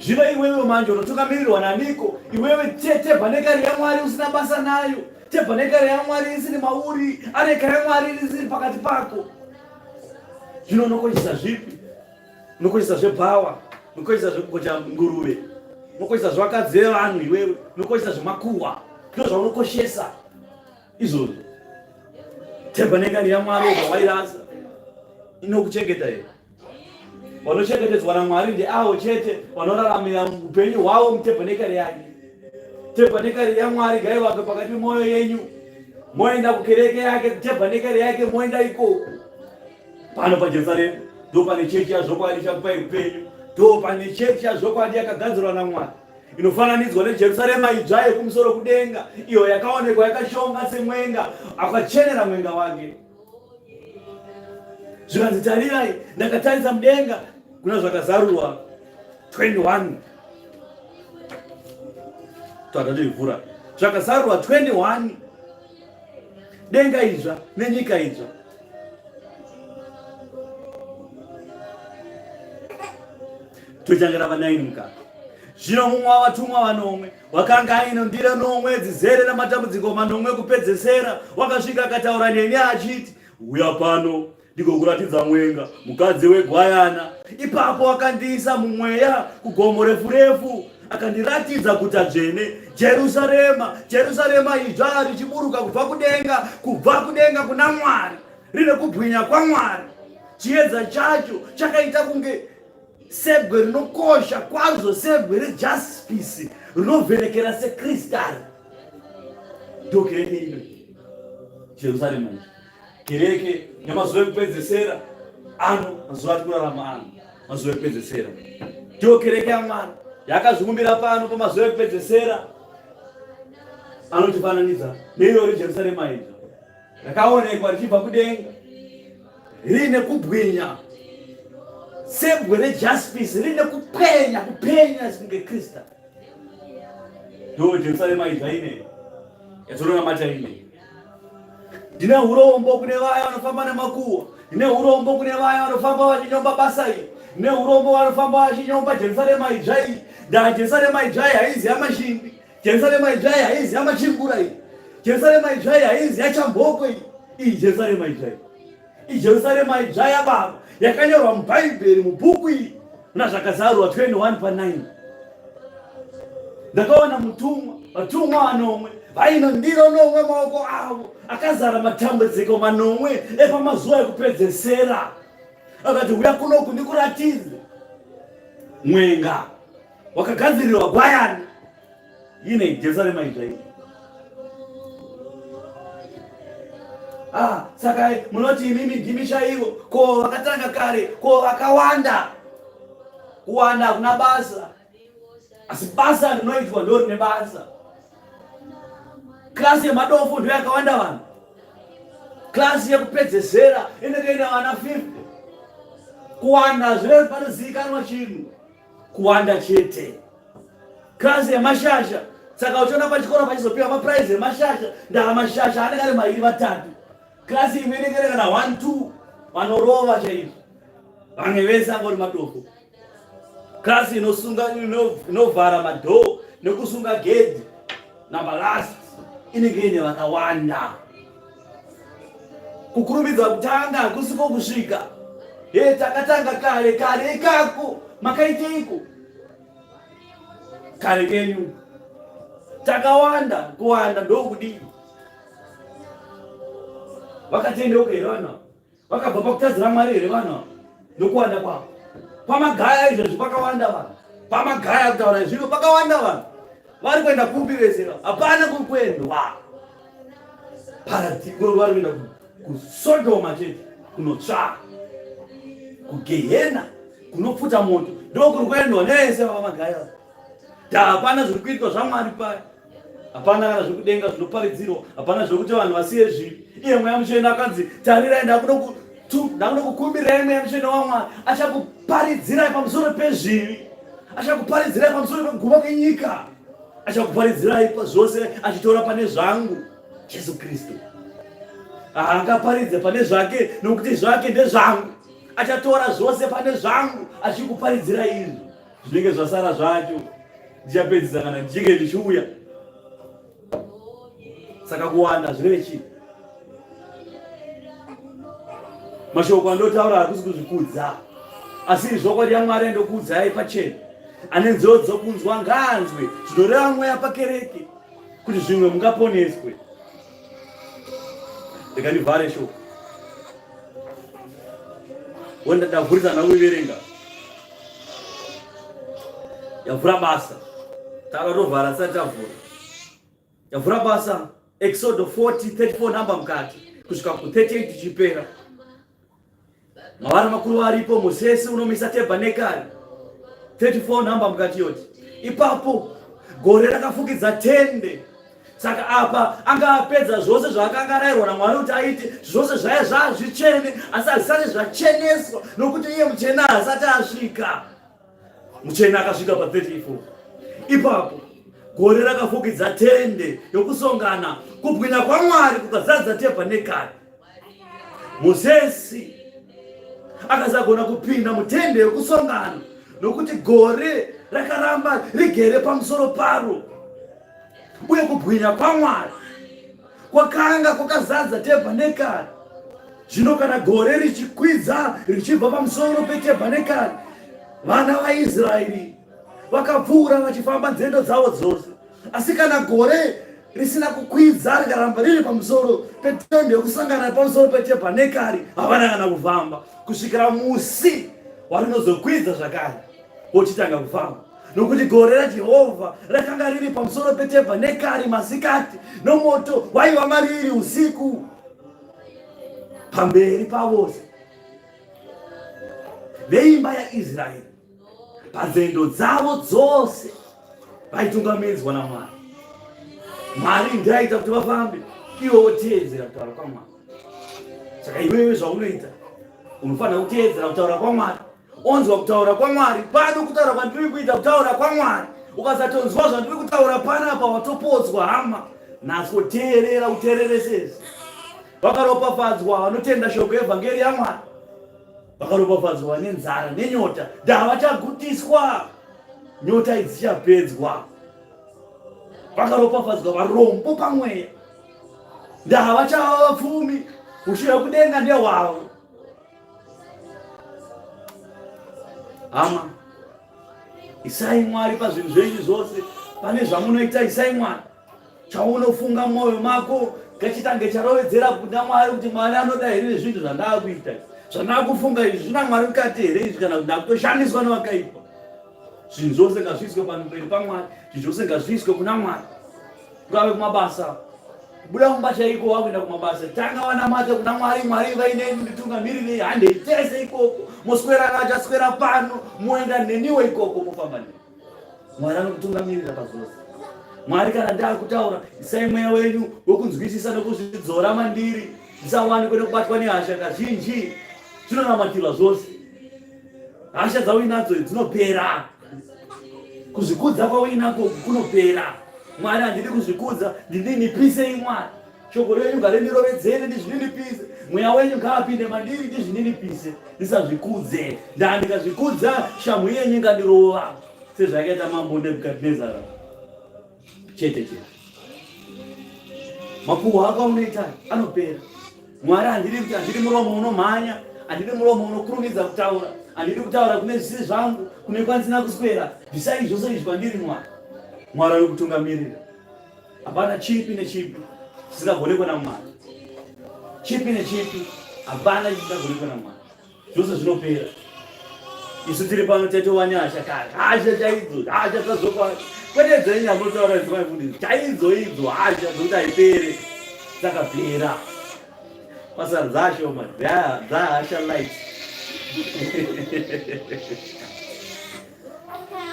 Zvino iwewe manje unotungamirirwa naniko? Iwewe tebhanekari yaMwari usina basa nayo, tebhanekari yaMwari isiri mauri, areka yaMwari isiri pakati pako. Zvino unokoshesa zvipi? Unokoshesa zvebhawa, unokoshesa zvekugocha nguruve, unokoshesa zvevakadzi vevanhu, iwewe unokoshesa zvemakuhwa, ndizvo zvaunokoshesa izvozvo. Tebhanekari yaMwari ubva wairasa, inokuchengeta here? Vanochengetedzwa naMwari ndeavo chete vanoraramira upenyu hwavo mutebhanekari yake. Tebhanekari yaMwari ngaivake pakati pemwoyo yenyu. Moenda kukereke yake, kutebhanekari yake, moenda ikoko. Pano paJerusarema ndo pane chechi yazvokwadi ichakupai upenyu. Ndo pane chechi yazvokwadi yakagadzirwa naMwari inofananidzwa neJerusarema idzva yekumusoro kudenga, iyo yakaonekwa yakashonga semwenga akachenera mwenga wake. Zvikanzi, tarirai, ndakatarisa mudenga kuna Zvakazarurwa 21. Tatoivhura Zvakazarurwa 21, denga idzva nenyika idzva. Totangira pa9 mukati. Zvino mumwe wavatumwa vanomwe wakanga aine ndiro nomwe dzizere namatambudziko manomwe ekupedzesera wakasvika akataura neni achiti, uya pano ndigokuratidza mwenga, mukadzi wegwayana. Ipapo akandiisa mumweya kugomo refu refu, akandiratidza guta dzvene, Jerusarema, Jerusarema idzva, richiburuka kubva kudenga, kubva kudenga kuna Mwari, rine kubwinya kwaMwari. Chiedza chacho chakaita kunge sebwe rinokosha kwazvo, sebwe rejaspisi rinovhenekera sekristari. Ndo kereke ino, Jerusarema iyi, kereke yamazuva ekupedzesera ano, mazuva ati kurarama ano, mazuva ekupedzesera. Ndiyo kereke yaMwari yakazviumbira pano pamazuva ekupedzesera, anotifananidza neirori Jerusarema idzva rakaonekwa richibva kudenga riine kubwinya sebwe rejaspisi, riine kupenya, kupenya kunge krista. Ndo Jerusarema idzva ine yatinonamata ine. Ndine urombo kune vaya vanofamba nemakuhwa. Ndine urombo kune vaya vanofamba vachinyomba basa iri. Ndine urombo vanofamba vachinyomba Jerusarema idzva iyi. Ndaa Jerusarema idzva iyi haizi yamashimbi. Jerusarema idzva iyi haizi yamachimbura iyi. Jerusarema idzva iyi haizi yachamboko iyi. Iyi Jerusarema idzva iyi. IJerusarema idzva yababa yakanyorwa muBhaibheri mubhuku iyi muna Zvakazarurwa 21 pa9. Ndakaona mutumwa, vatumwa vanomwe vaino ndiro nomwe maoko avo akazara matambudziko manomwe epamazuva ekupedzesera. Akati, huya kunoku ndikuratidze mwenga wakagadzirirwa gwayana. Ine Jerusarema idzva iyi. Ah, saka munoti imimi ndimi chaivo, ko vakatanga kare, ko vakawanda. Kuwanda hakuna basa, asi basa rinoitwa ndo rine basa. Klasi yemadofo ndo yakawanda vanhu, klasi yekupedzesera inenge ine vana 50. Kuwanda zve panozivikanwa chinhu, kuwanda chete. Klasi yemashasha, saka uchiona pachikoro pachizopiwa maprize emashasha, ndaa mashasha anenge ari mairi vatatu. Klasi imwe inenge iri kana 1 2 vanorova chaizvo, vamwe vese angori madofo. Klasi inosunga inovhara madhoo nekusunga gedhi number last inenge ine vakawanda. Kukurumidza kutanga hakusiko kusvika. He, takatanga kare kare ikako, makaiteiko? Kare kenyu takawanda, kuwanda ndokudii? Vakatendeuka here vanhu ava? Vakabva pakutadzira Mwari here vanhu ava? Nokuwanda kwavo pamagaya izvezvi pakawanda vanhu, pamagaya kutaura zvino pakawanda vanhu. Vari kuenda kupi vese? Hapana kuri kuendwa. Paradhiko vari kuenda kuSodoma chete, kunotsva, kugehena kunopfuta moto, ndokuri kuendwa nevese vamagaya. Hapana zviri kuitwa zvaMwari paya, hapana kana zvekudenga zvinoparidzirwa, hapana zvekuti vanhu vasiye zvivi. Iye Mweya Mutsvene akanzi, tarirai, ndakunokukumbirai Mweya Mutsvene waMwari, achakuparidzirai pamusoro pezvivi, achakuparidzirai pamusoro pekuguma kwenyika, achakuparidzirai zvose achitora pane zvangu. Jesu Kristu haangaparidze pane zvake, nokuti zvake ndezvangu. Achatora zvose pane zvangu achikuparidzira izvo zvinenge zvasara zvacho. Ndichapedzisa kana ndichinge ndichiuya. Saka kuwanda zvireve chii? Mashoko andotaura hakusi kuzvikudza, asi zvokwadi yaMwari andokuudzai pachena. Ane nzeve dzokunzwa ngaanzwe zvinoreva Mweya pakereke, kuti zvimwe mungaponeswe. Rega ndivhare shoko. Wenda ndavhurisa ndakuiverenga. Yavhura basa. Takatovhara tisati tavhura. Yavhura basa Exodo 40 34 number mukati kusvika ku 38 ichipera. Mavara makuru aripo, Mosesi unomisa tebhanekari 34 number mukati yoti. Ipapo gore rakafukidza tende. Saka apa anga apedza zvose zvaakanga arayirwa naMwari kuti aite, zvose zvaiva zvazvitsvene, asi hazvisati zvacheneswa nokuti iye muchena haasati asvika. Muchena akasvika pa 34. Ipapo gore rakafukidza tende yokusongana, kubwinya kwaMwari kukazadza tebhanekari. Mosesi akasagona kupinda mutende yokusongana nokuti gore rakaramba rigere pamusoro paro, uye kubwinya kwaMwari kwakanga kwakazadza tebhanekari. Zvino kana gore richikwidza richibva pamusoro petebhanekari, vana vaIsraeri vakapfuura vachifamba nzendo dzavo dzose. Asi kana gore risina kukwidza rikaramba riri pamusoro petende yokusangana pamusoro petebhanekari, havana kana kufamba kusvikira musi warinozokwidza zvakare vochitanga kufamba, nokuti gore raJehovha rakanga riri pamusoro petebhanekari masikati, nomoto waiva mariri usiku, pamberi pavose veimba yaIsraeri panzendo dzavo dzose vaitungamidzwa naMwari. Mwari ndiye aita kuti vafambe, iwe woteedzera kutaura kwaMwari. Saka iwewe zvaunoita unofanira kuteedzera kutaura kwaMwari, onzwa kutaura kwaMwari. Pano kutaura kwandiri kuita kutaura kwaMwari. Ukasatonzwa zvandiri kutaura panapa watopodzwa hama. Natsoteerera, uteereresese. Vakaropafadzwa vanotenda shoko yevhangeri yaMwari. Vakaropafadzwa vane nzara nenyota, ndavachagutiswa, nyota idzi dzichapedzwa. Vakaropafadzwa varombo pamweya, ndavachava vapfumi, ushe hwekudenga ndehwavo. Hama, isai Mwari pazvinhu zvenyu zvose, pane zvamunoita isai Mwari. Chaunofunga mumwoyo mako ngachitange charovedzera kuna Mwari kuti Mwari anoda here nezvinhu zvandakuita, zvandakufunga izvi zvina Mwari mukati here izvi, kana kuti ndakutoshandiswa nevakaipa. Zvinhu zvose ngazviiswe pamberi paMwari, zvinhu zvose ngazviiswe kuna Mwari. Kungave kumabasa, kubuda mumba chaiko wakuenda kumabasa, tanga wanamata kuna Mwari. Mwari vaineni, nditungamirirei, handei tese ikoko, moswera kachaswera pano, moenda neniwo ikoko, mofamba neni. Mwari anokutungamirira pazvose. Mwari, kana ndakutaura, isai mweya wenyu wekunzwisisa nokuzvidzora mandiri, ndisawanikwe nekubatwa nehasha kazhinji. Zvinonamatirwa zvose. Hasha dzauinadzo dzinopera, kuzvikudza kwauinako kunopera. Mwari, handidi kuzvikudza, ndininipisei Mwari. Shoko renyu ngarindirovedzere ndizvininipise, mweya wenyu ngaapinde mandiri ndizvininipise, ndisazvikudze. Ndaa ndikazvikudza, shamhu yenyu ingandirova sezvakaita mambo Nebhukadhinezara. Chete chete makuhwa ako aunoita anopera. Mwari, handidi kuti, handidi muromo unomhanya, handidi muromo unokurumidza kutaura, handidi kutaura kune zvisiri zvangu, kune kwandisina kuswera. Bvisai zvose izvi kwandiri Mwari. Mwari anokutungamirira. Hapana chipi nechipi chisingagonekwe naMwari. Chipi nechipi hapana chisingagonekwe naMwari. Zvose zvinopera. Isu tiri pano tatova nehasha kare. Hasha chaidzo, hasha dzazvokwadi. Kwete dzenyu amunotaura idzi maifundisi. Chaidzo idzo hasha dzokuti haipere. Dzakapera. Pasara dzashoma, dzahasha light.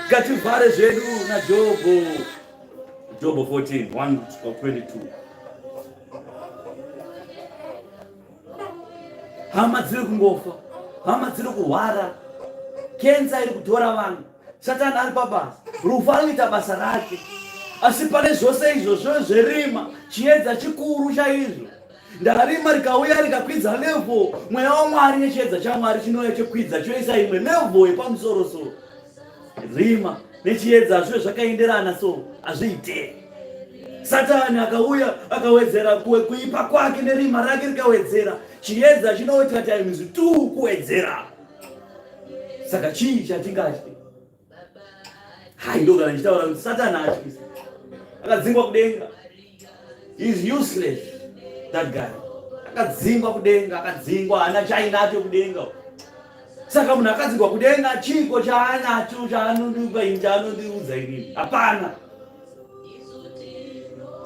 Ngativhare zvedu naJobho. Jobho 14, 1 to 22. Hama dziri kungofa, hama dziri kurwara, kenza iri kutora vanhu, Satani ari pabasa, rufu ari kuita basa rake. Asi pane zvose izvozvo zverima, chiedza chikuru chaizvo ndarima rikauya rikakwidza level, mweya waMwari nechiedza chaMwari chinouya chokwidza choisa imwe level yepamusorosoro. Rima nechiedza hazvive zvakaenderana so hazviite. Satani akauya akawedzera kuipa kwake nerima rake rikawedzera, chiedza chinoita times 2 kuwedzera. Saka chii chatingatye? Hai, ndogara ndichitaura kuti Satani atyisa, akadzingwa kudenga. He is useless that guy. Akadzingwa kudenga, akadzingwa, haana chainacho kudenga. Saka munhu akadzingwa kudenga chiiko chaanacho chaanondipa ini chaanondiudza inini? Hapana.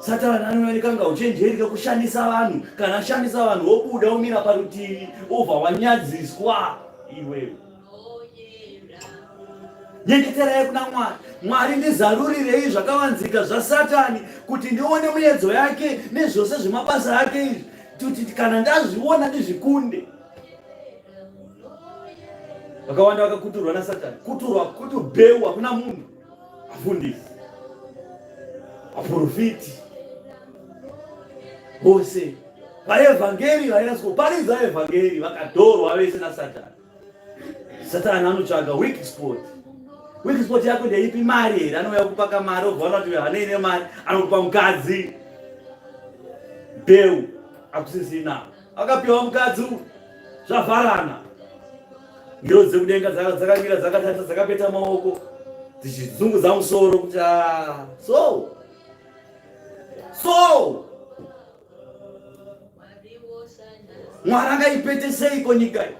Satani anooneka kunga uchenjeri kekushandisa vanhu. Kana ashandisa vanhu wobuda womira parutivi wobva wanyadziswa iwewe. Nyengeterai kuna Mwari. Mwari ndizarurirei zvakavanzika zvaSatani kuti ndione miedzo yake nezvose zvemabasa ake izvi kuti kana ndazviona ndizvikunde. Vakawanda vakakuturwa naSatani. Kuturwa kutubheu hakuna munhu. Afundisi. Aprofiti. Vose vaevhangeri vainatsa kuparidza evhangeri vakadhorwa vese naSatani. Satani anotsvaga weak spot. Weak spot yako ndeipi? Mari here? Anouya kupaka mari obva ona kuti hanei nemari, anokupa mukadzi. Bheu akusisina. Akapiwa mukadzi zvavharana. Ngirozi dzekudenga dzakamira dzakatarisa dzakapeta maoko dzichizunguza musoro kuti ah, so so Mwari angaipete seiko nyika iyi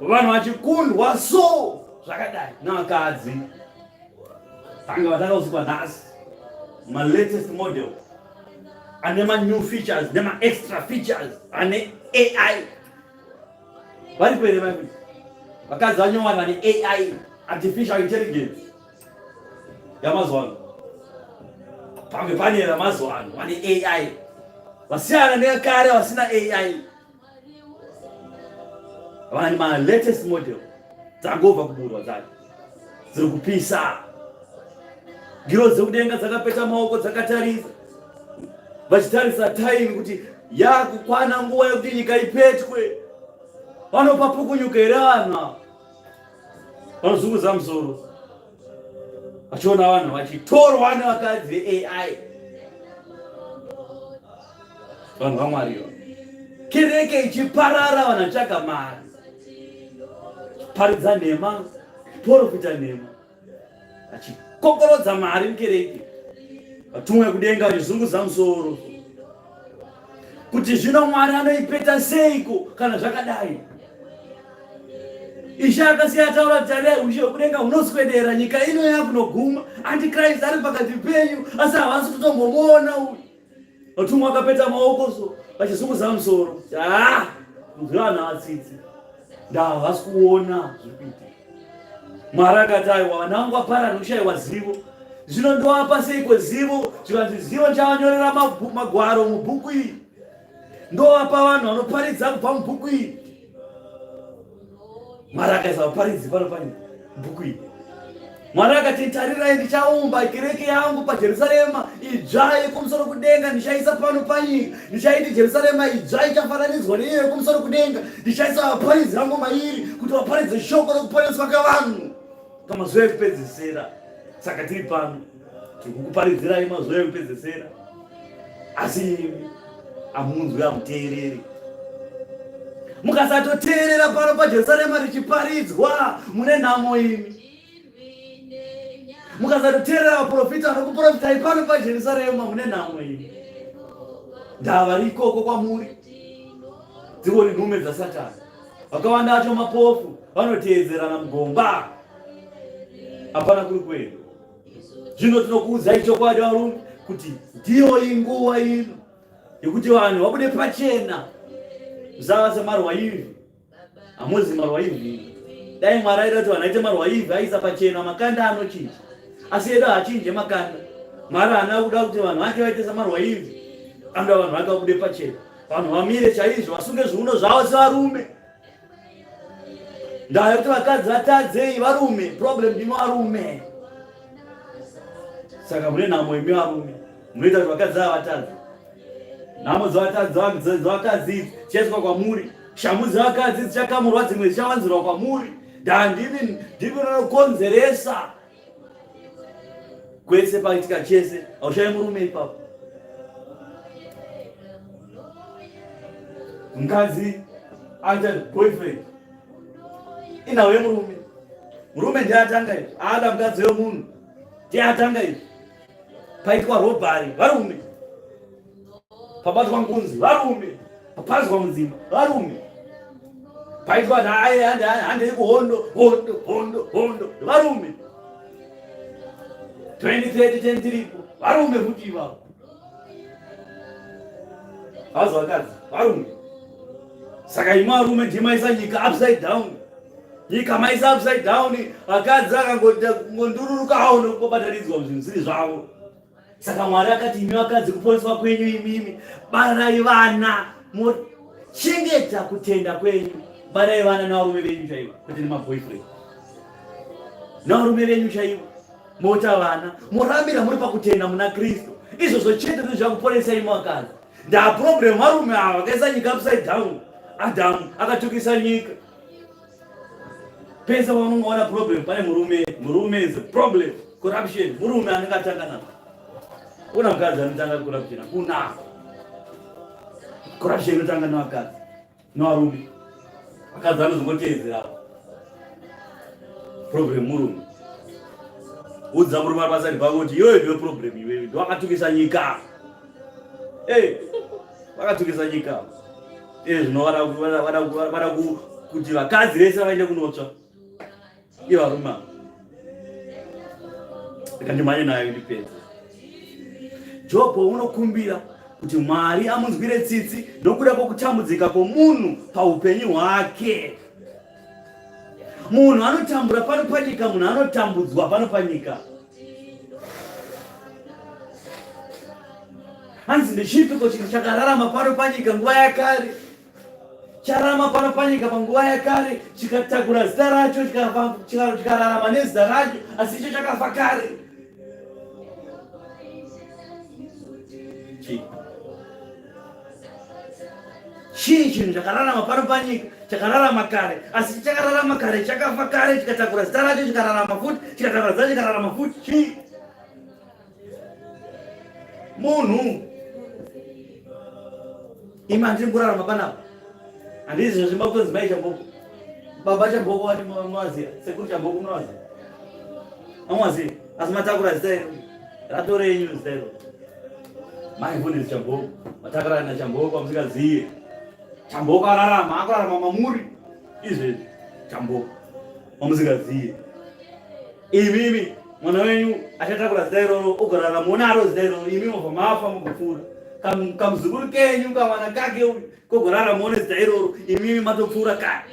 vanhu vachikundwa so zvakadai navakadzi tanga vatanga kusikwa nhasi malatest model ane manew features nemaextra features ane AI varipo here vakuti vakadzi vanyowani vane AI artificial intelligence yamazuva ano pamwe pane vamazuva ano vane AI vasiyana nekare vasina AI vane malatest model dzangobva kuburwa dzacho dziri kupisa ngirozi dzekudenga dzakapeta maoko dzakatarisa vachitarisa time kuti yakukwana nguva yekuti nyika ipetwe vanopa pukunyuka here vanhu ava vanozunguza musoro vachiona vanhu vachitorwa nevakadzi veai vanhu vamwariwa kereke ichiparara vanhu vatsvaga mari paridza nhema porofita nhema achikokorodza mari mukereke vatumwa kudenga vachizunguza musoro kuti zvino mwari anoipeta seiko kana zvakadai ishe akasiya ataura kuti tarirai ushe hwekudenga hunoswedera nyika ino yakunoguma antichrist ari pakati penyu asi havasi kutombomuona uyu Vatumwa vakapeta maoko so vachizunguza musoro. Ah, kunzwira vanhu vatsitsi. Ndaa havasi kuona zviri kuitika. Mwari akati aiwa vana vangu vapara nokushaiwa zivo. Zvino ndovapa seiko zivo? Zvikanzi zivo ndichavanyorera magwaro mubhuku iyi. Ndovapa vanhu vanoparidza kubva mubhuku iyi. Mwari akaisa vaparidzi pano panyika bhuku iyi. Mwari akati, tarirai ndichaumba kereke yangu paJerusarema idzva yekumusoro kudenga, ndichaisa pano panyika, ndichaiti Jerusarema idzva ichafananidzwa neiyo yekumusoro kudenga, ndichaisa vaparidzi vangu mairi kuti vaparidze shoko rokuponeswa kwevanhu pamazuva ekupedzisira. Saka tiri pano tiri kukuparidzirai mazuva ekupedzisira, asi imi hamunzwi, hamuteereri. Mukasatoteerera pano paJerusarema richiparidzwa, mune nhamo imi. Mukasatoteerera vaprofita vanokuprofitai pano paJerusarema mune nhamo iyi. Ndava ikoko kwamuri. Dzingori nhume dzaSatani. Vakawanda vacho mapofu vanoteedzerana mugomba. Hapana kuri kuenda. Zvino tinokuudzai chokwadi varume kuti ndiyo inguva ino yekuti vanhu vabude pachena. Musava semarwaivhi. Hamuzi marwaivhi. Dai Mwari aida kuti vanhu vaite marwaivhi aisa pachena makanda anochinja. Asi edu haachinje makanda. Mwari haana kuda kuti vanhu vake vaite samarwaivhi. Anoda vanhu vake vabude pachena. Vanhu vamire chaizvo vasunge zviuno zvavo sevarume. Ndaya yekuti vakadzi vatadzei varume, problem ndimi varume. Saka mune nhamo imi varume, munoita kuti vakadzi ava vatadze. Nhamo dzevakadzi idzi dzichaiswa kwamuri, shamhu dzevakadzi dzichakamurwa, dzimwe dzichawanzirwa kwamuri. Ndaa ndimi ndimi rinokonzeresa kwese paitika chese, haushayi murume ipapo. Mukadzi aita boyfriend inhau yemurume, murume ndiye atanga izvi, aada mukadzi wemunhu ndiye atanga izvi. Paitwa robhari varume, pabatwa ngunzi varume, papazwa mudzimba varume, paitwa handei kuhondo hondo hondo hondo varume, 2030 10 tiripo varume futi ivavo havazi vakadzi varume. Saka imwe varume ndimaisa nyika upside down, nyika maisa upside down, vakadzi akangondururuka awo nekubatanidzwa muzvinhu zvisiri zvavo. Saka Mwari akati imi vakadzi kuponeswa kwenyu imimi barai vana mochengeta kutenda kwenyu, barai vana nevarume venyu chaivo, kwete nemaboyfriend, nevarume venyu chaivo mota vana morambira muri pakutenda muna Kristu. Izvozvo chete ndizvo zvakuponesai imi vakadzi. Ndaa problem varume ava vakaisa nyika upside down. Adamu akatukisa nyika. Pese paunongoona problem pane murume, murume is a problem. Corruption, murume anenge atanga nazvo. Kuna mukadzi anotanga corruption, hakuna. Corruption inotanga nevakadzi, nevarume. Vakadzi vanozongoteedzerawo. Problem murume. Udza murume ari paside pako kuti iwewe ndiwe problem iwewe, ndiwakatukisa nyika. Hey, vakatukisa nyika. Eh, zvino vada kuti vakadzi vese vaende kunotsva. Ivo varume ava. Ndikandimhanye nayo ndipedze. Jobho unokumbira kuti Mwari amunzwire tsitsi nokuda kwokutambudzika kwomunhu paupenyu hwake. Munhu anotambura pano panyika, munhu anotambudzwa pano panyika. Hanzi ndechipiko chinhu chakararama pano panyika nguva yakare, chararama pano panyika panguva yakare, chikatakura zita racho, chikararama nezita racho, asi icho chakafa kare. Chii? Chii chinhu chakararama pano panyika chakararama kare asi chakararama kare chakafa kare chikatakura zita racho chikararama futi chikatakura zita chikararama futi chii? Munhu imi handiri kurarama panapa handizi zvazvimba kutonzi mai Chamboko baba Chamboko vati munovaziva sekuru Chamboko munovaziva amuvaziva asi matakura zita iro ratorenyu zita iro mai mfundisi Chamboko matakura na Chamboko amusingazive Chamboko ararama akurarama mamuri izvezvi Chamboko amusingazive imimi mwana wenyu achatakura zita iroro ogorarama unaro zita iroro imi mobva mafa mugopfuura kamuzukuru kenyu kamwana kake uyu kogorarama une zita iroro imimi matopfuura kare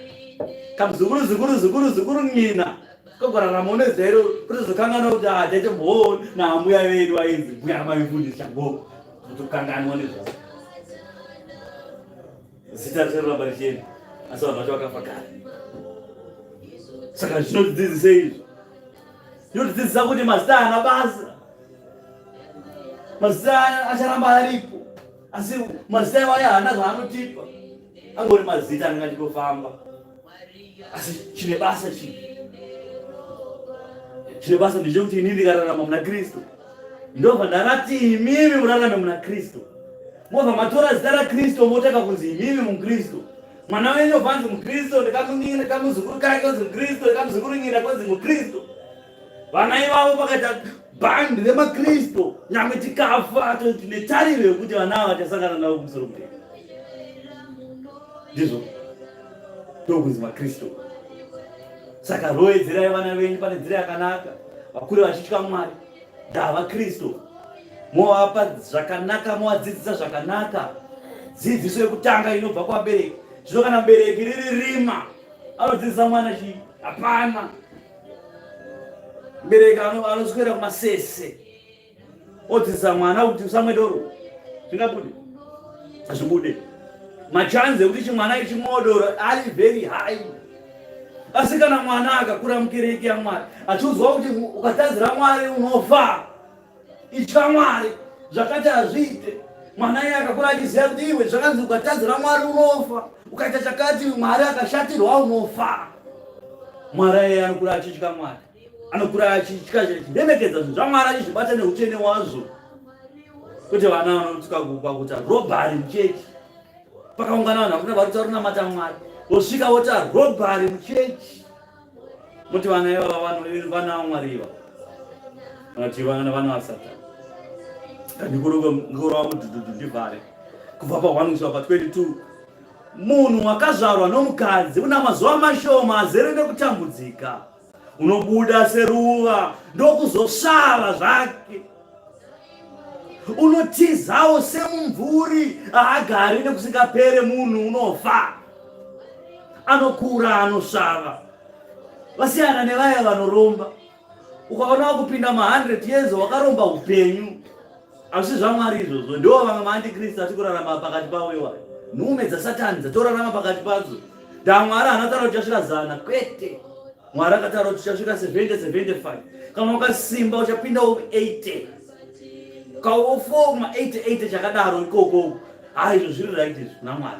kamuzukuru zukuru zukuru zukuru nyina kogorarama une zita iroro kutozokanganwa kuti ah tete mhoo naambuya vedu ainzi mbuya maifundisi chamboko kutokanganwa nezvavo zita richaramba richienda asi vanhu vacho vakafa kare saka zvinotidzidzisei izvi zvinotidzidzisa kuti mazita haana basa mazita acharamba aripo asi mazita iwayo haana zvaanotipa angori mazita anenge achitofamba asi chine basa chii chine basa ndechekuti ini ndikararama muna Kristu ndobva ndarati imimi murarame muna Kristu mobva matora zita raKristu motanga kunzi imimi muKristu mwana wenyu obva anzi muKristu ndikamunina kamuzukuru kake onzi muKristu ndikamuzukuru nyina konzi muKristu. Vana ivavo vakaita bhandi remaKristu, nyangwe tikafa tine tariro yekuti vana ava vachasangana navo kumusoro kudenga. Ndizvo ndokunzi maKristu. Saka roedzerai vana venyu pane nzira yakanaka, vakure vachitya Mwari. Ndava Kristu. Movapa zvakanaka, movadzidzisa zvakanaka. Dzidziso yekutanga inobva kuvabereki. Zvino kana mubereki riri rima, anodzidzisa mwana chii? Hapana. Mubereki anoswera kumasese odzidzisa mwana kuti usamwe doro, zvingabude? Hazvibude. Machanzi ekuti chimwana ichi modoro ari very high. Asi kana mwana akakura mukereke yaMwari achiudzwa kuti ukatadzira Mwari unofa, itya Mwari, zvakati hazviite. Mwana iye akakura achiziva kuti iwe zvakanzi ukatadzira Mwari unofa, ukaita chakati Mwari akashatirwa unofa. Mwari iye anokura achitya Mwari, anokura achitya achiremekedza zvinhu zvaMwari achizvibata neutsvene wazvo. Kwete vana vanotsika kuita robhari muchechi. Pakaungana vanhu vakuna vari kutaura kunamata Mwari, vosvika vota robhari muchechi. Moti vana ivava vana vaMwari iva vanoti vana vana vaSatani. Ndikurova mudhudhudhu ndivhare kubva pa 1 kusvika pa 22. Munhu wakazvarwa nomukadzi una mazuva mashoma azere nekutambudzika, unobuda seruva ndokuzosvava zvake. Unotizawo semumvuri, haagari nekusingapere. Munhu unofa, anokura, anosvava. Vasiyana nevaya vanoromba. Ukaona wakupinda ma100 years wakaromba upenyu, hazvisi zvaMwari izvozvo. Ndiwo vamwe maantikristu ati kurarama pakati pavo iwayo, nhume dzasatani dzatorarama pakati padzo. DaMwari haana taura kuti uchasvika 100, kwete. Mwari akataura kuti uchasvika 70, 75. Kana ukasimba uchapindawo 80, kaofoma 80, 80 chakadaro ikoko. Ha, izvo zviri right izvi kuna Mwari.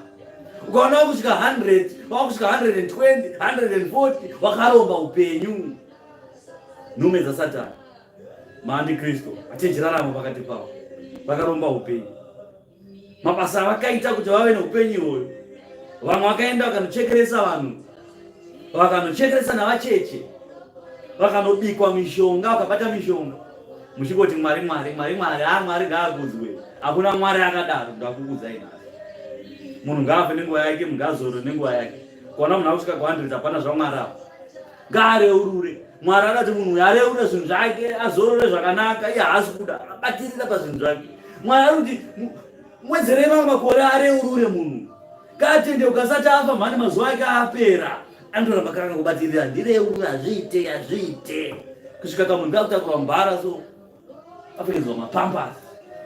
Ukaona wakusvika 100, wakusvika 120, 140, wakaromba upenyu. Nhume dzasatani, maantikristu achechirarama pakati pavo, vakaromba upenyu. Mabasa avakaita kuti vave neupenyu iwoyo, vamwe vakaenda vakanochekeresa vanhu, vakanochekeresa navacheche, vakanobikwa mishonga, vakabata mishonga, muchingoti Mwari, Mwari, Mwari, Mwari. Ha, Mwari ngaakudzwe. Hakuna Mwari akadaro. Ndakukudzai nhasi, munhu ngaafe nenguva yake, munhu ngaazorore nenguva yake. Kuona munhu akusvika ku100, hapana zvaMwari apo. Ngaareurure. Mwari akati munhu uyu areurure zvinhu zvake, azorore zvakanaka. Iye haasi kuda, abatirira pazvinhu zvake. Mwari ari kuti mwedzerei mamwe makore, areurure munhu ngaatendeuka asati afa mhani, mazuva ake apera. Anotoramba karanga kubatirira, ndireurure, hazviite, hazviite, kusvika kamunhu kakutakurwa mbara so, apfekedzwa mapambasi,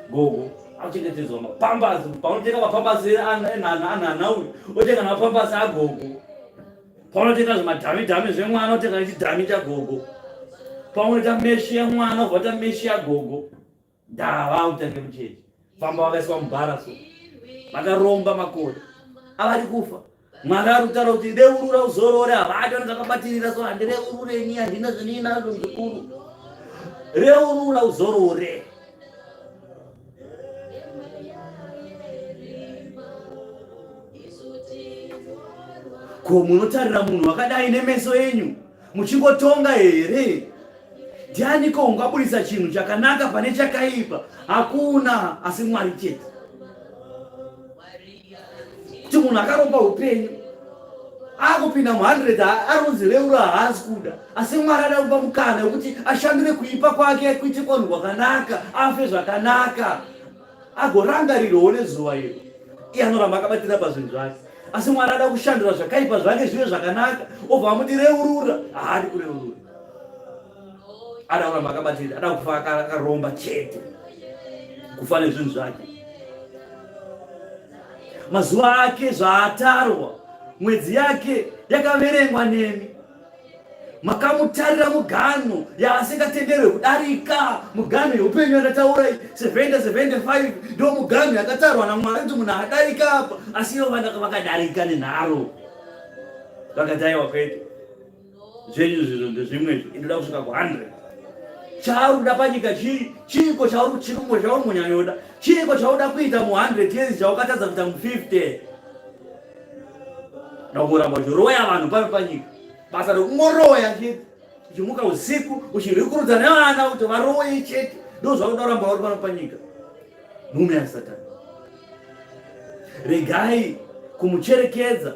gogo akuchengetedzwa mapambasi. Paunotenga mapambasi anana uyu, otenga namapambasi agogo. Paunotenga zvimadhami dhami zvemwana, otenga nechidhami chagogo. Paunoita meshi yemwana, obva ta meshi yagogo. Ndava kutange muchechi famba vakaiswa mubhara so, vakaromba makore avari kufa. Mwari ari kutaura kuti reurura uzorore, havadi, vanenge vakabatirira so, handireurure ini, handina zviniinazvo zvikuru. Reurura uzorore. Ko munotarira munhu wakadai nemeso enyu muchingotonga here? Ndianiko ungaburisa chinhu chakanaka pane chakaipa? Hakuna, asi Mwari chete. Kuti munhu akaromba upenyu akupinda mu100, arunzi reuro, haasi kuda, asi Mwari ada kupa mukana wekuti ashandure kuipa kwake kuite kwanhu kwakanaka, afe zvakanaka, agorangarirwawo nezuva iro. Iye anoramba akabatira pazvinhu zvake, asi Mwari ada kushandura zvakaipa zvake zvive zvakanaka, obva amuti reurura. Haadi kureurura, ada kuramba akabatira, ada kufa akaromba chete, kufa nezvinhu zvake. Mazuva ake zvaatarwa, mwedzi yake yakaverengwa nemi. Makamutarira mugano yaasingatenderwe kudarika, mugano yeupenyu yandataura, 70, 75, ndo mugano yakatarwa naMwari kuti munhu adarika apa. Asi ivo vakadarika nenharo, vakati aiwa kwete, zvenyu zvizvo ndezvimwe izvo, inoda kusvika ku100. Chaari kuda panyika chii? Chiiko chauri munyanyoda? Chiiko chauda kuita mu100 years chaukatadza kuita mu50? Ndangoramba uchiroya vanhu pano panyika, basa rekungoroya chete. Uchimuka usiku uchirikurudza nevana kuti varoye chete. Ndozvakuda kuramba uri pano panyika. Nhume yaSatani. Regai kumucherekedza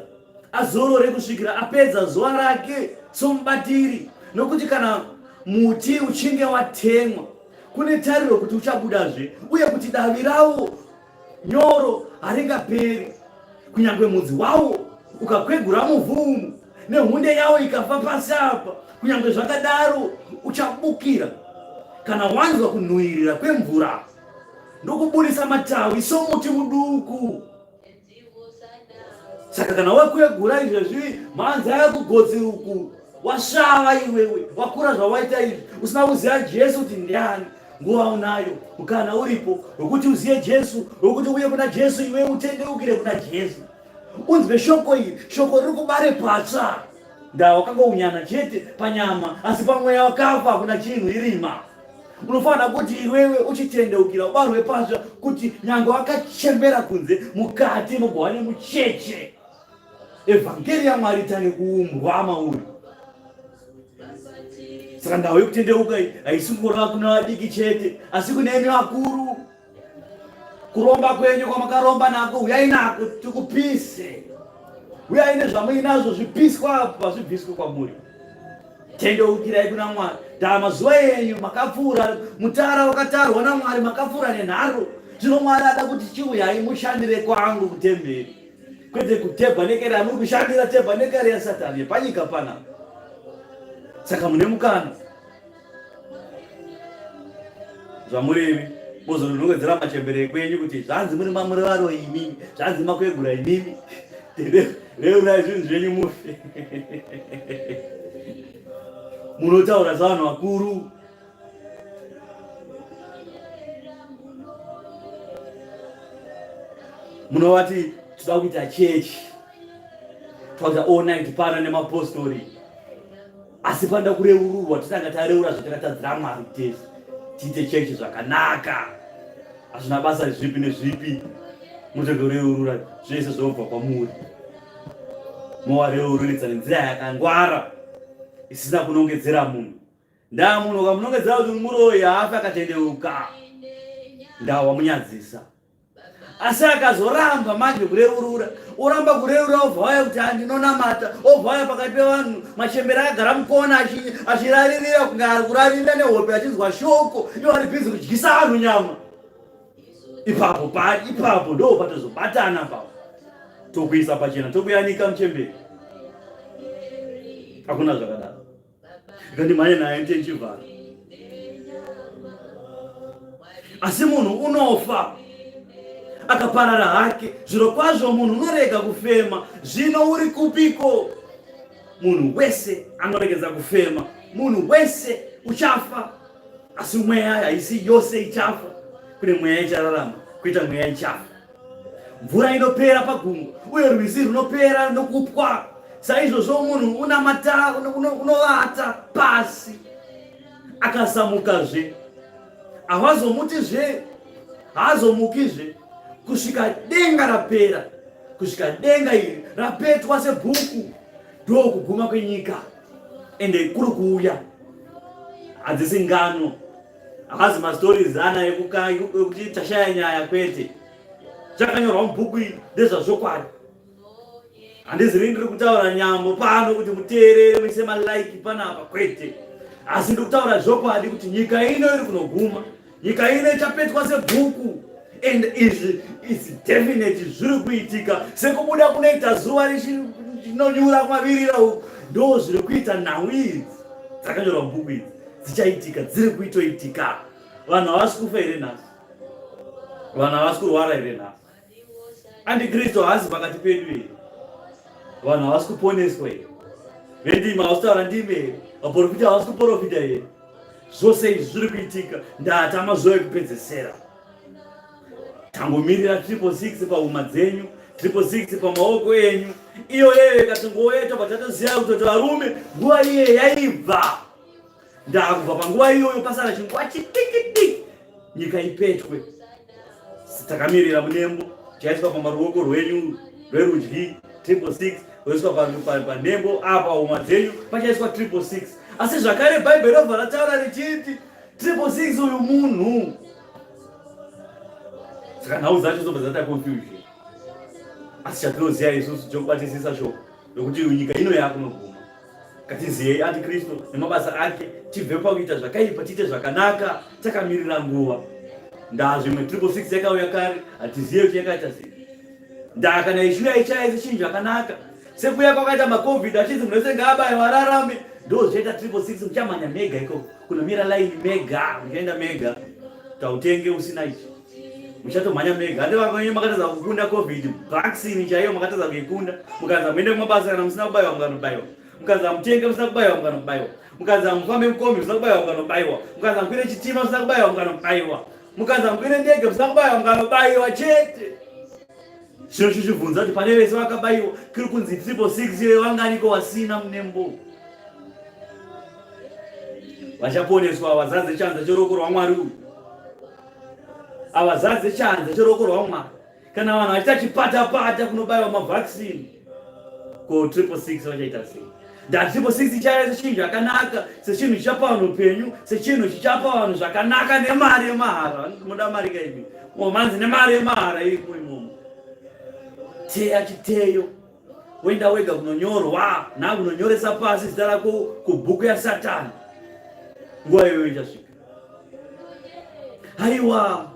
azorore kusvikira apedza zuva rake somubatiri, nokuti kana muti uchinge watemwa kune tariro kuti uchabudazve, uye kuti davi rawo nyoro haringaperi. Kunyange mudzi wawo ukakwegura muvhu umu nehunde yawo ikafa pasi apa, kunyange zvakadaro uchabukira kana wanzwa kunhuhirira kwemvura ndokuburisa matawi somuti muduku. Saka kana wakwegura izvezvi mhanza yakugotsi uku wasvava iwewe wakura zvawaita izvi usina kuziva Jesu kuti ndiani, nguva unayo mukana uripo wekuti uzive Jesu, wekuti uye kuna Jesu iwe utendeukire kuna Jesu, unzwe shoko iri, shoko riri kubare patsva. Ndaa wakangounyana chete panyama, asi pamweya wakafa hakuna chinhu, irima. Unofanira kuti iwewe uchitendeukira ubarwe patsva, kuti nyange wakachembera kunze, mukati mugova nemucheche. Evhangeri yaMwari itange kuumbwa mauri. Saka ndau yekutendeuka iyi haisi kungoreva kuna vadiki chete, asi kune imi vakuru. Kuromba kwenyu kwamakaromba nako, huyai nako tikupise. Huyai nezvamuinazvo zvipiswa apa zvibviswe kwamuri. Tendeukirai kuna Mwari. Taa mazuva enyu makapfuura mutara wakatarwa naMwari, makapfuura nenharo. Zvino Mwari ada kuti chiuyai mushandire kwangu kutemberi, kwete kutebhanekeri yamuri kushandira, tebhanekeri yaSatani yepanyika panapa. Saka mune mukana zvamurimi mozononongedzera machembere ekwenyu kuti zvanzi muri mamuri varoyi imimi, zvanzi makwegura imimi, reurai zvinhu zvenyu mufe. Munotaura sevanhu vakuru. Munovati toda kuita chechi, toda kuita all night pano nemapostori, asi panoda kureururwa, totanga tareura zvatakatadzira Mwari tese, tiite chechi zvakanaka. Hazvina basa zvipi nezvipi, mutotoreurura zvese zvobva kwamuri, movareururidza nenzira yakangwara isina kunongedzera munhu. Ndaa munhu ukamunongedzera kuti muroyi haafi akatendeuka, ndaa wamunyadzisa. Asi akazoramba manje kureurura, oramba kureurura, obva waya kuti andinonamata, obva waya pakati pevanhu, machembere akagara mukona achiraririra kunge ari kuraririra nehope achinzwa shoko, ivo ari bhizi kudyisa vanhu nyama. Ipapo pa ipapo ndo patozobatana papo, tokuisa pachena, tokuyanika muchembere. Hakuna zvakadaro. Ngandimhanye naye ntenchivhara. Asi munhu unofa akaparara hake, zvirokwazvo munhu unorega kufema. Zvino uri kupiko? Munhu wese anoregedza kufema, munhu wese uchafa. Asi mweya haisi yose ichafa, kune mweya ichararama, kuita mweya ichafa. Mvura inopera pagungwa uye rwizi runopera nokupwa. Saizvozvo munhu unamata unovata pasi akasamukazve, havazomutizve, haazomukizve kusvika denga rapera, kusvika denga iri rapetwa sebhuku. Ndokuguma kwenyika, ende kuri kuuya. Hadzisi ngano, haazi mastories ana ekuti tashaya nyaya, kwete. Chakanyorwa mubhuku iri ndezvazvokwadi. Handizivi ndiri kutaura nyambo pano kuti muteerere muise malike panapa, kwete. Asi ndiri kutaura zvokwadi kuti nyika ino iri kunoguma, nyika ino ichapetwa sebhuku, and izvi is definite zviri kuitika sekubuda kunoita zuva richinonyura kumavirira uku, ndo zviri kuita nhau idzi dzakanyorwa mubhuku idzi dzichaitika, dziri kuitoitika. Vanhu havasi kufa here nhasi? Vanhu havasi kurwara here nhasi? Antikristu haasi pakati pedu here? Vanhu havasi kuponeswa here? Vendimi havasi kutaura ndimi here? Vaprofita havasi kuprofita here? Zvose izvi zviri kuitika. Ndata mazuva ekupedzesera. Tangomirira 666 pahuma dzenyu, 666 pamaoko enyu. Iyo yeyo ikatingouya tobva tatoziva kutoti varume nguva iye yaibva. Ndakubva panguva iyoyo pasara chinguva chidiki-diki nyika ipetwe. Takamirira munembo chaiswa pamaruoko rwenyu rwerudyi 666 roiswa panembo apa huma dzenyu pachaiswa 666. Asi zvakare Bhaibheri robva rataura richiti 666 uyu munhu. Saka nhau dzacho dzobva dzaita confusion. Asi chatinoziva isusu chokubatisisa shoko nokuti nyika ino yakunoguma. Ngatiziyei antikristu nemabasa ake, tibve pakuita zvakaipa tiite zvakanaka takamirira nguva. Ndaa zvimwe 666 yakauya kare, hatizive kuti yakaita sei. Ndaa kana ichiuya ichaya sechinhu chakanaka, sekuuya kwakaita macovid achinzi munhu wese ngaabaye vararame, ndo zvichaita 666 muchamhanya mega ikoko kunomira laini mega, muchaenda mega tautenge usina ichi muchatomhanya mega handi vamwe makatadza kukunda covid vaccine chaiyo makatadza kuikunda mukanzi hamuende kumabasa kana musina kubaiwa mukanobayiwa mukanzi hamutenge musina kubaiwa mukanobayiwa mukanzi hamufambe mukombi musina kubaiwa mukanobayiwa mukanzi hamukwire chitima musina kubaiwa mukanobayiwa mukanzi hamukwire ndege musina kubaiwa mukanobayiwa chete chino chichibvunza kuti pane vese vakabayiwa kiri kunzi 666 iyoyo vanganiko vasina munembo vachaponeswa vazadze chanza cheruoko rwamwari uyu avazadze chanza cheruoko rwamwari kana vanhu vachiita chipatapata kunobayiwa mavaccine ko 666 vachaita sei nda 666 ichauya sechinhu chakanaka sechinhu chichapa vanhu upenyu sechinhu chichapa vanhu zvakanaka nemari yemahara muda mari kaimi manzi nemari yemahara irimo imomo teya chiteyo woenda wega kunonyorwa na kunonyoresa pasi zita rako kubhuku yasatani nguva iyoyo ichasvika haiwa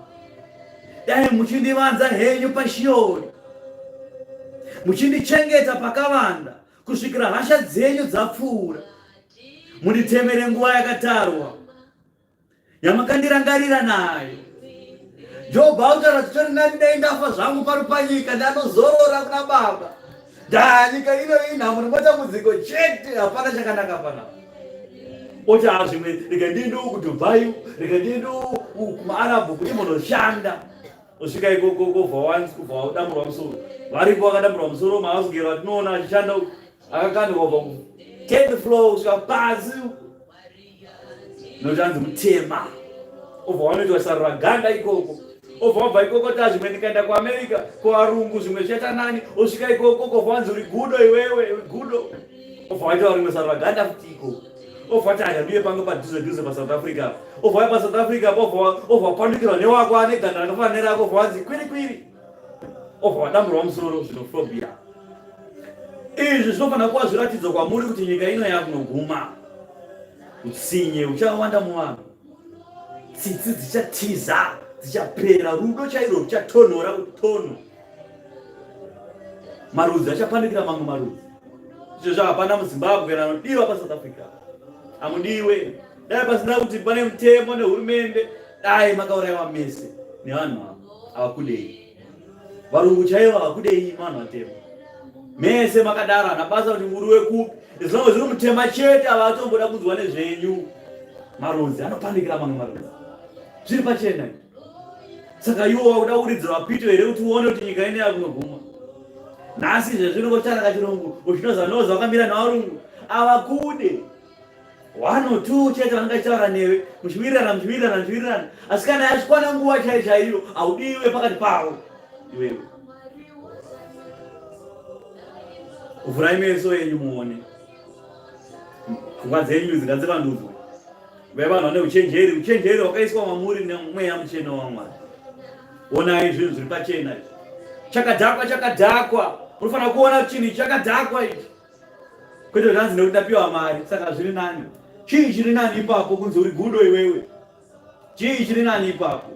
dai muchindivanza henyu pashiori muchindichengeta pakavanda kusvikira hasha dzenyu dzapfuura munditemere nguva yakatarwa yamakandirangarira nayo. Jobho autaura kuti tori nani dai ndafa zvangu pano panyika ndanozorora kuna baba. Ndaa nyika ino inhamo nematambudziko chete, hapana chakanaka panapa. Oti ah zvimwe rega ndiende kuDubai, rega ndiende kumaArabhu kuti munoshanda. Osvika ikoko kobva wanzi kubva wadamburwa musoro. Varipo vakadamburwa musoro maasugero atinoona achishanda akakandwa kubva ku 10th floor kusvika pasi. Nokuti anzi mutema obva wanoitwa sarura ganda ikoko obva wabva ikoko ta zvimwe ndikaenda kuamerica kuvarungu zvimwe zvichaita nani osvika ikoko kobva wanzi uri gudo iwewe uri gudo obva waita rimwe sarura ganda futi ikoko obva wati aya ndiye panga padhuze dhuze pasouth africa obva waya pasouth africa obva wapandukirwa newako ane ganda rakafanana nerako obva wanzi kwiri kwiri obva wadamburwa musoro zvinofobia izvi zvinofanira kuva zviratidzo kwamuri kuti nyika ino yakunoguma utsinye huchawanda muvanhu tsitsi dzichatiza dzichapera rudo chairwo ruchatonhora kuti tono marudzi achapandukira mamwe marudzi izvozvo hapana muzimbabwe kana anodiwa pasouth africa hamudiwe dai pasina kuti pane mutemo nehurumende dai makaurayiwa mese nevanhu ava havakudei varungu chaivo havakudei vanhu vatema mese makadaro hana basa kuti muri wekupi as long as uri mutema chete havatomboda kunzwa nezvenyu marudzi anopandikira mamwe marudzi zviri pachena saka iwo wakuda kuridzirwa pito here kuti uone kuti nyika ine yakunoguma nhasi izvezvi unongotaura kachirungu uchinoza noza wakamira nevarungu avakude one or two chete vanenge vachitaura newe muchiwirirana muchiwirirana muchiwirirana asi kana yachikwana nguva chaiyo chaiyo haudiwe pakati pavo iwewe vhurai meso enyu muone pfungwa dzenyu dzingadzivandudzwe ve vanhu vane uchenjeri uchenjeri hwakaiswa mamuri nemweya muchena wamwari onai zvinhu zviri pachena izvi chakadhakwa chakadhakwa unofanira kuona chinhu chakadhakwa ichi kwete kuti hanzi nekuti ndapiwa mari saka zviri nani chii chiri nani ipapo kunzi uri gudo iwewe chii chiri nani ipapo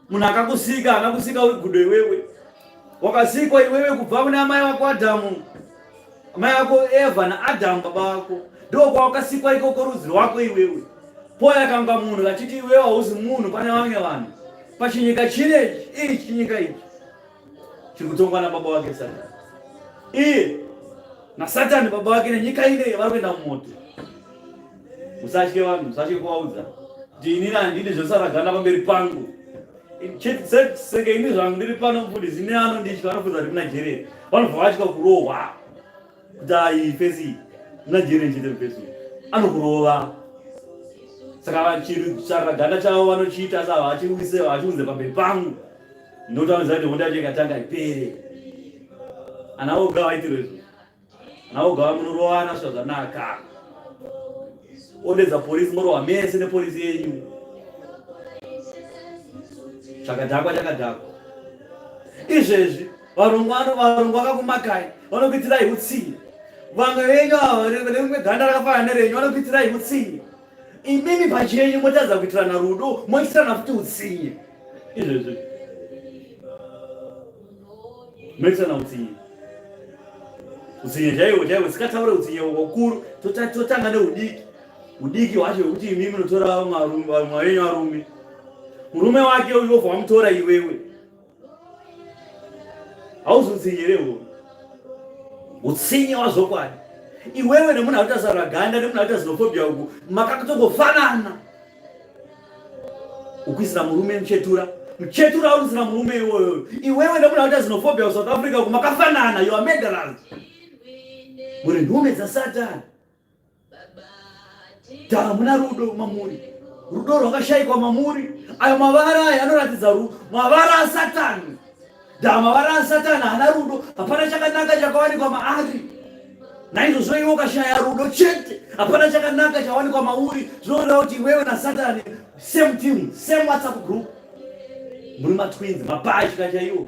munhu akakusika haana kusika uri gudo iwewe wakasikwa iwewe kubva kuna amai wako adhamu amai wako eva naadhamu baba wako ndo kwawakasikwa ikoko rudzi rwako iwewe poya kanga munhu vachiti iwewe hauzi munhu pane vamwe vanhu pachinyika chinechi ichi chinyika ichi chiri kutongwa nababa wake satani iye nasatani baba wake nenyika ineyi vari kuenda mumoto musatye vanhu musatye kuvaudza kuti inini handidi zvesaraganda pamberi pangu senge ini zvangu ndiri pano mufundisi ne anonditya vanofunza kuti munigeria vanobva vatya kurohwa kuti ai fesi munigeria chete fesi anokurova saka chiraganda chavo vanochiita sa vachiwise vachiunze pamberi pangu Ndokuti vanoziva kuti hondo yacho ikatanga ipere. Ana oga vaitirwe izvo. Ana oga munorovana svika zvanaka. Odedza polisi morohwa mese nepolisi yenyu. Chakadhakwa chakadhakwa. Izvezvi varungu ano varungu vakakumakai vanokuitirai utsinye. Vamwe venyu ava vane ganda rakafanana nerenyu vanokuitirai utsinye. Imimi pachenyu motadza kuitirana rudo moitirana futi utsinye. Izvezvi moitirana utsinye. Utsinye chaiwo chaiwo sikataure utsinye hukuru totanga neudiki. Udiki hwacho hwekuti imimi munotora vamwe venyu varume. Murume wake uyu wobva wamutora iwewe. Hauzi utsinye here uwo? Utsinye wazvokwadi. Iwewe nemunhu akuita saraganda nemunhu akuita xenophobia uku makatongofanana. Ukuisira murume muchetura. Muchetura urisira murume iwoyo. Iwewe nemunhu akuita xenophobia kuSouth Africa uku makafanana. You are murderers. Muri nhume dzaSatani. Hamuna rudo mamuri, rudo rwakashaikwa mamuri. Ayo mavara aya anoratidza mavara aSatani. Da mavara aSatani haana rudo, hapana chakanaka chakawanikwa maari. Naizvozvo iwe ukashaya rudo chete, hapana chakanaka chawanikwa mauri. Zvinoreva kuti iwewe naSatani same team, same WhatsApp group, muri matwins, mapatya chaiwo.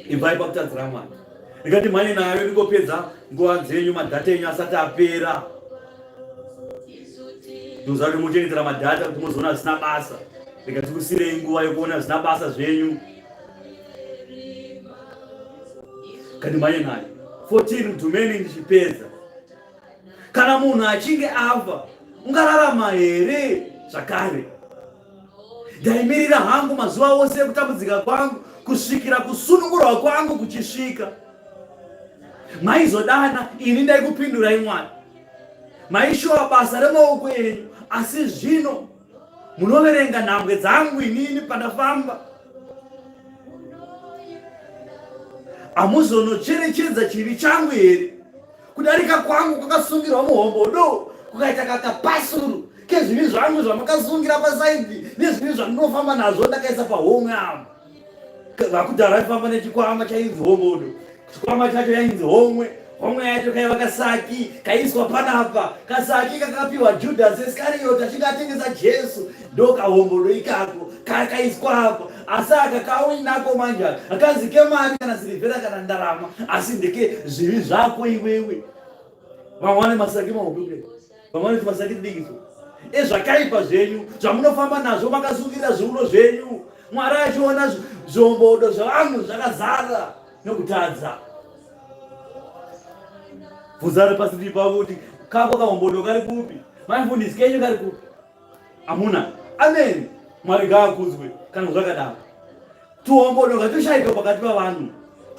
Ibvai pakutadzira Mwari. Ndikati mhanye nayo ndingopedza nguva dzenyu madhata enyu asati apera. Ndoziva kuti mochengetera madhata kuti mozoona zvisina basa. Ndikati kusirei nguva yekuona zvisina basa zvenyu. Kati mhanye nayo. 14 mudhumeni ndichipedza. Kana munhu achinge afa ungararama here zvakare? Ndaimirira hangu mazuva ose ekutambudzika kwangu kusvikira kusunungurwa kwangu kuchisvika. Maizodana ini ndaikupindurai Mwari. Maishuwa basa remaoko enyu, asi zvino munoverenga nhambwe dzangu inini pandafamba. Hamuzonocherechedza chivi changu here? Kudarika kwangu kwakasungirwa muhombodo kukaita kakapasuru kezvivi zvangu zvamakasungira pasaidi nezvivi zvandinofamba nazvo ndakaisa pahomwe avo. Vakudhara vaifamba nechikwama chainzi hombodo, chikwama chacho yainzi homwe, homwe yacho kaiva kasaki kaiswa panapa, kasaki kakapiwa Judhasi Iskariyoti achinge atengesa Jesu, ndokahombodo ikako kakaiswa apa. Asi aka kauinako manje aka hakazi kemari kana sirivhera kana ndarama, asi ndeke zvivi zvako iwewe. Vamwe vane masaki mahombe kudai, vamwe vane tumasaki tudiki so ezvakaipa zvenyu zvamunofamba nazvo makasungirira zviuno zvenyu. Mwari achiona zvombodo zvevanhu zvakazara nokutadza. Bvunza ari pasi pavo kuti kako kahombodo kari kupi, maifundisi kenyu kari kupi? Amuna. Amen. Mwari ngaakudzwe kana zvakadaro. Tuhombodo ngatushaikwe pakati pavanhu.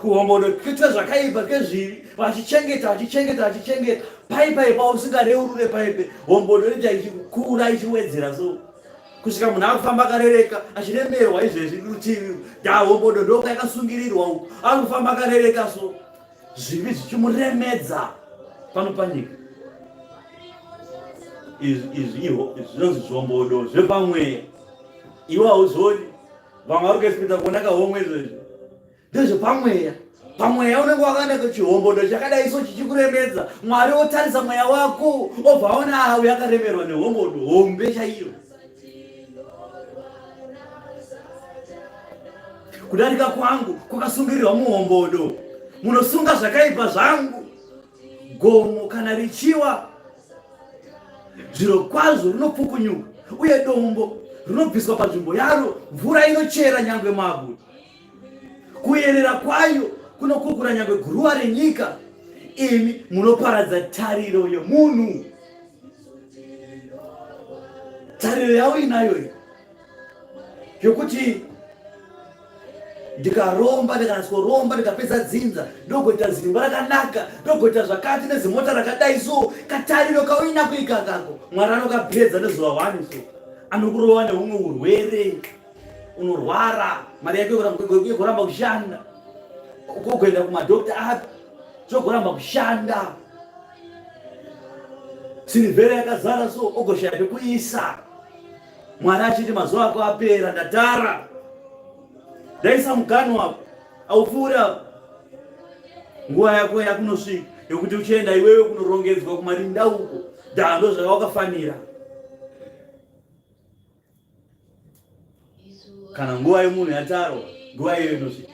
Tuhombodo twezvakaipa twezvivi vachichengeta vachichengeta vachichengeta paipai pausingareurure paipe hombodo inoita ichikura ichiwedzera so kusvika munhu akufamba akarereka achiremerwa izvezvi rutivi dahombodo ndokwayakasungirirwa uku akufamba akarereka so zvivi zvichimuremedza pano panyika. Izvi zvinonzi zvombodo zvepamweya. Iwe hauzvioni, vamwe vari kuexpecta kuona kahomwe izvezvi. Ndezvepamweya. Pamweya unenge wakaenda kuchihombodo chakadai so chichikuremedza. Mwari otarisa mweya wako obva aona ah, uyu akaremerwa nehombodo hombe chaiyo. Kudarika kwangu kwakasungirirwa muhombodo, munosunga zvakaipa zvangu. Gomo kana richiwa, zvirokwazvo rinopukunyuka, uye dombo rinobviswa panzvimbo yaro, mvura inochera nyangwe mabwe. Kuyerera kwayo kunokukura nyangwe guruva renyika. Imi munoparadza tariro yemunhu. Tariro yauinayo iyi yokuti ndikaromba ndikanatsoromba ndikapedza dzinza ndogoita zimba rakanaka ndogoita zvakati nezimota rakadai so katariro kauinako ikakako mwari anokapedza nezuva one so anokurova neumwe urwere unorwara mari yake yegoramba kushanda kogoenda kumadhokta api zvogoramba kushanda sirivhera yakazara so ogoshaya pekuisa Mwari achiti mazuva ako apera, ndatara, ndaisa muganhu wako, aupfuuri apo. Nguva yako yakunosvika yokuti uchienda iwewe kunorongedzwa kumarinda uko. Ndaa ndozvawakafanira. Kana nguva yemunhu yatarwa, nguva iyoyo inosvika.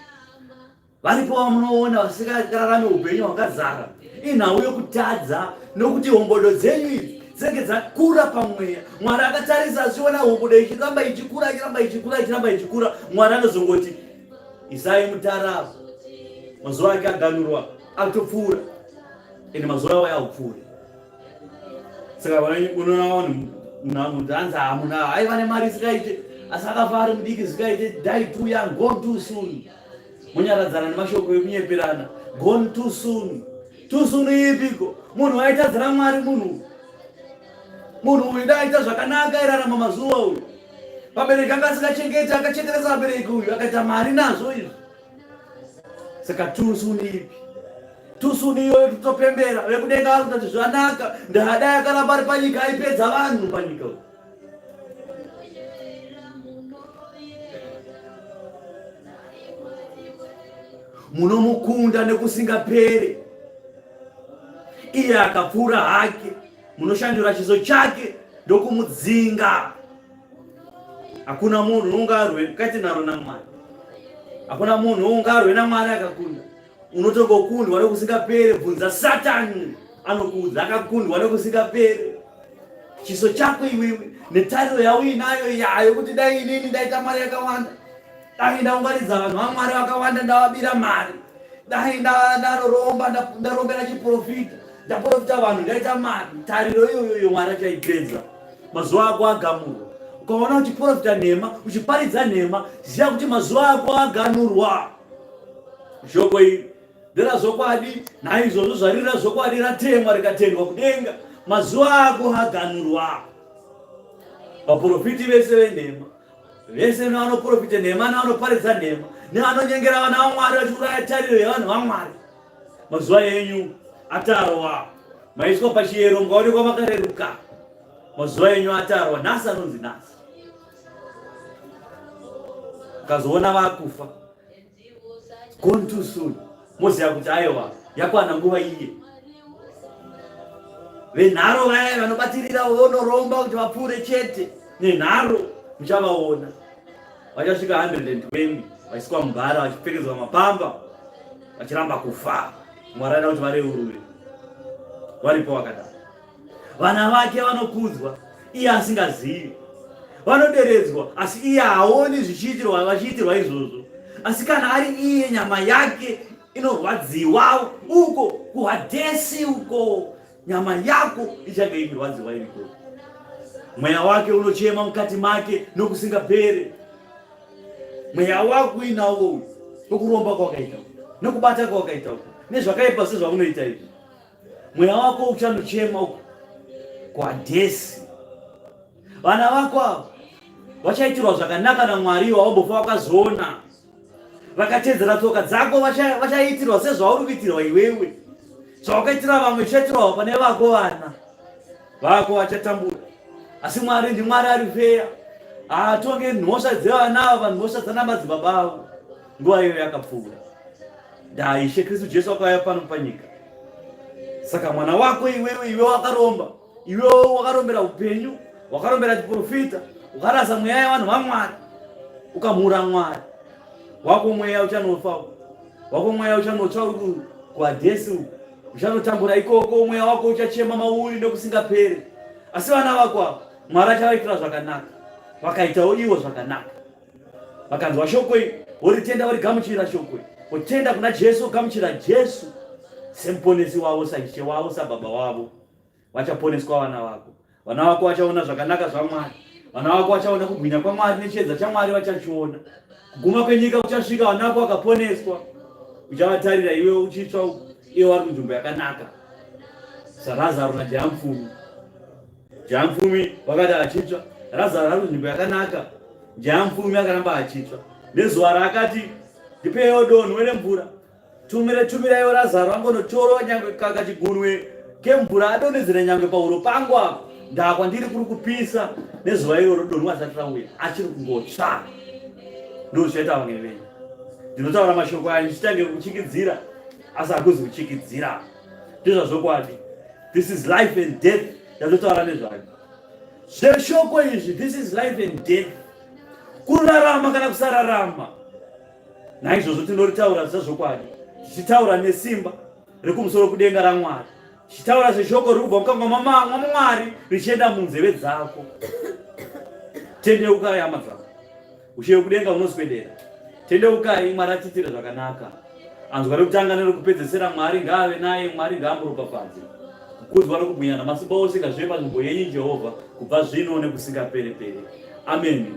Varipo vamunoona vasingararame upenyu hwakazara, inhau yokutadza nokuti hombodo dzenyu idzi dzinenge dzakura pamweya. Mwari akatarisa achiona hombodo ichiramba ichikura, ichiramba ichikura, ichiramba ichikura. Mwari anozongoti isai mutara, mazuva ake aganurwa atopfuura, ende mazuva awo yaupfuure. Saka unoona vanhu munhu anzi hamuna aiva nemari isingaite, asi akafa ari mudiki zvingaite, die too young, gone too soon. Monyaradzana nemashoko ekunyeperana. Gone too soon. Too soon ipiko? Munhu aitadzira Mwari munhu. Munhu uyu dai aita zvakanaka airarama mazuva uyu. Vabereki anga asingachengeti akachekeresa vabereki uyu akaita mari nazvo izvi. Saka too soon ipi? Too soon iyoyo totopembera vekudenga vari kutati zvanaka ndadai akaramba ari panyika aipedza vanhu panyika uyu. Munomukunda nekusingapere. Iye akapfuura hake, munoshandura chiso chake ndokumudzinga. Hakuna munhu ungarwe kaiti naro naMwari. Hakuna munhu ungarwe naMwari akakunda. Unotongokundwa nekusingapere. Bvunza Satani, anokuudza akakundwa nekusingapere. Chiso chako iwewe netariro yauinayo yayo kuti dai inini ndaita mari yakawanda, dai ndaunganidza vanhu vaMwari vakawanda, ndavabira mari, dai ndaroromba, ndarombera chiprofita, ndaprofita vanhu, ndaita mari. Tariro iyoyo Mwari achaipedza. Mazuva ako agamurwa. Ukaona uchiprofita nhema, uchiparidza nhema, ziva kuti mazuva ako aganurwa. Shoko iri nderazvokwadi, naizvozvo zvariri razvokwadi ratemwa rikatendwa kudenga, mazuva ako aganurwa. Vaprofiti vese venhema, vese nevanoprofita nhema nevanoparidza nhema nevanonyengera vana vaMwari vachiuraya tariro yevanhu vaMwari, mazuva enyu atarwa, maiswa pachiyero mukaonekwa makareruka. Mazuva enyu atarwa, nhasi anonzi nhasi. Ukazoona vakufa gone too soon, moziva kuti aiwa yakwana nguva iye. Venharo vaya vanobatirira vonoromba kuti vapfuure chete nenharo, muchavaona vachasvika 120 vaiswa mubhara vachipfekedzwa mapamba vachiramba kufa. Mwari ada kuti vareurure, varipo vakadaro. Vana vake vanokudzwa iye asingazivi, vanoderedzwa asi iye haoni zvichiitirwa vachiitirwa izvozvo. Asi kana ari iye, nyama yake inorwadziwa uko kuHadhesi uko, nyama yako ichange ichirwadziwa iriko. Mweya wake unochema mukati make nokusingapere. Mweya wako uinawo uyu nokuromba kwawakaita nokubata kwawakaita uku nezvakaipa sezvaunoita izvi, mweya wako uchanochema uko kuHadhesi. Vana vako ava vachaitirwa zvakanaka naMwari wawambofa wakazoona. Vakatedzera tsoka dzako vachaitirwa sezvauri kuitirwa iwewe. Zvawakaitira vamwe zvichaitirwawo pane vako vana vako vachatambura. Asi Mwari ndiMwari ari feya, haatonge mhosva dzevana ava pamhosva dzana madzibaba avo. Nguva iyoyo yakapfuura. Ndaa Ishe Kristu Jesu akauya pano panyika. Saka mwana wako iwewe, iwe wakaromba, iwe wakarombera upenyu, wakarombera chiprofita, ukarasa mweya yevanhu vaMwari, ukamhura Mwari wako, mweya uchanofa, wako mweya uchanotsva uri kuHadhesi uku, uchanotambura ikoko, mweya wako uchachema mauri nekusingaperi. Asi vana vako ava Mwari achavaitira zvakanaka, vakaitawo ivo zvakanaka, vakanzwa shoko iri voritenda, vorigamuchira shoko iri, votenda kuna Jesu, vogamuchira Jesu semuponesi wavo, saIshe wavo, sababa wavo, vachaponeswa vana vako. Vana vako vachaona zvakanaka zvaMwari, vana vako vachaona kubwinya kwaMwari nechiedza chaMwari vachachiona. Kuguma kwenyika kuchasvika, vana vako vakaponeswa. Uchavatarira iwe uchitsva uku, iwe vari kunzvimbo yakanaka saRazaro naJamfumi. Jamfumi wakati achitsva, Razaro ari kunzvimbo yakanaka. Jamfumi akaramba achitsva. Nezuva raakati, ndipeiwo donhwe remvura, tumire tumiraiwo Razaro angonotorwa nyangwe kakachigunwe kemvura adonhedzere nyangwe pahuro pangu apa, ndakwa ndiri kuri kupisa. Nezuva iroro donhwe asati rauya, achiri kungotsva. Ndozvichaita vamwe venyu. Ndinotaura mashoko aya ndichitange kuchikidzira, asi hakuzi kuchikidzira. Ndizvazvokwadi. This is life and death. yatotaura nezvayo. Zveshoko izvi, this is life and death, kurarama kana kusararama. Naizvozvo tinoritaura sezvokwadi, tichitaura nesimba rekumusoro kudenga raMwari, tichitaura seshoko riri kubva mukanwa maMwari richienda munzeve dzako. Tendeukai, hama dzako, ushe wekudenga unoswedera. Tendeukai, Mwari atiitire zvakanaka. Anzwa rekutanga nerekupedzesera, Mwari ngaave naye, Mwari ngaamuropafadze. Kukudzwa nokubwinya namasimba ose ngazvive panzvimbo yenyu, Jehovha, kubva zvino nekusingapere-pere. Ameni.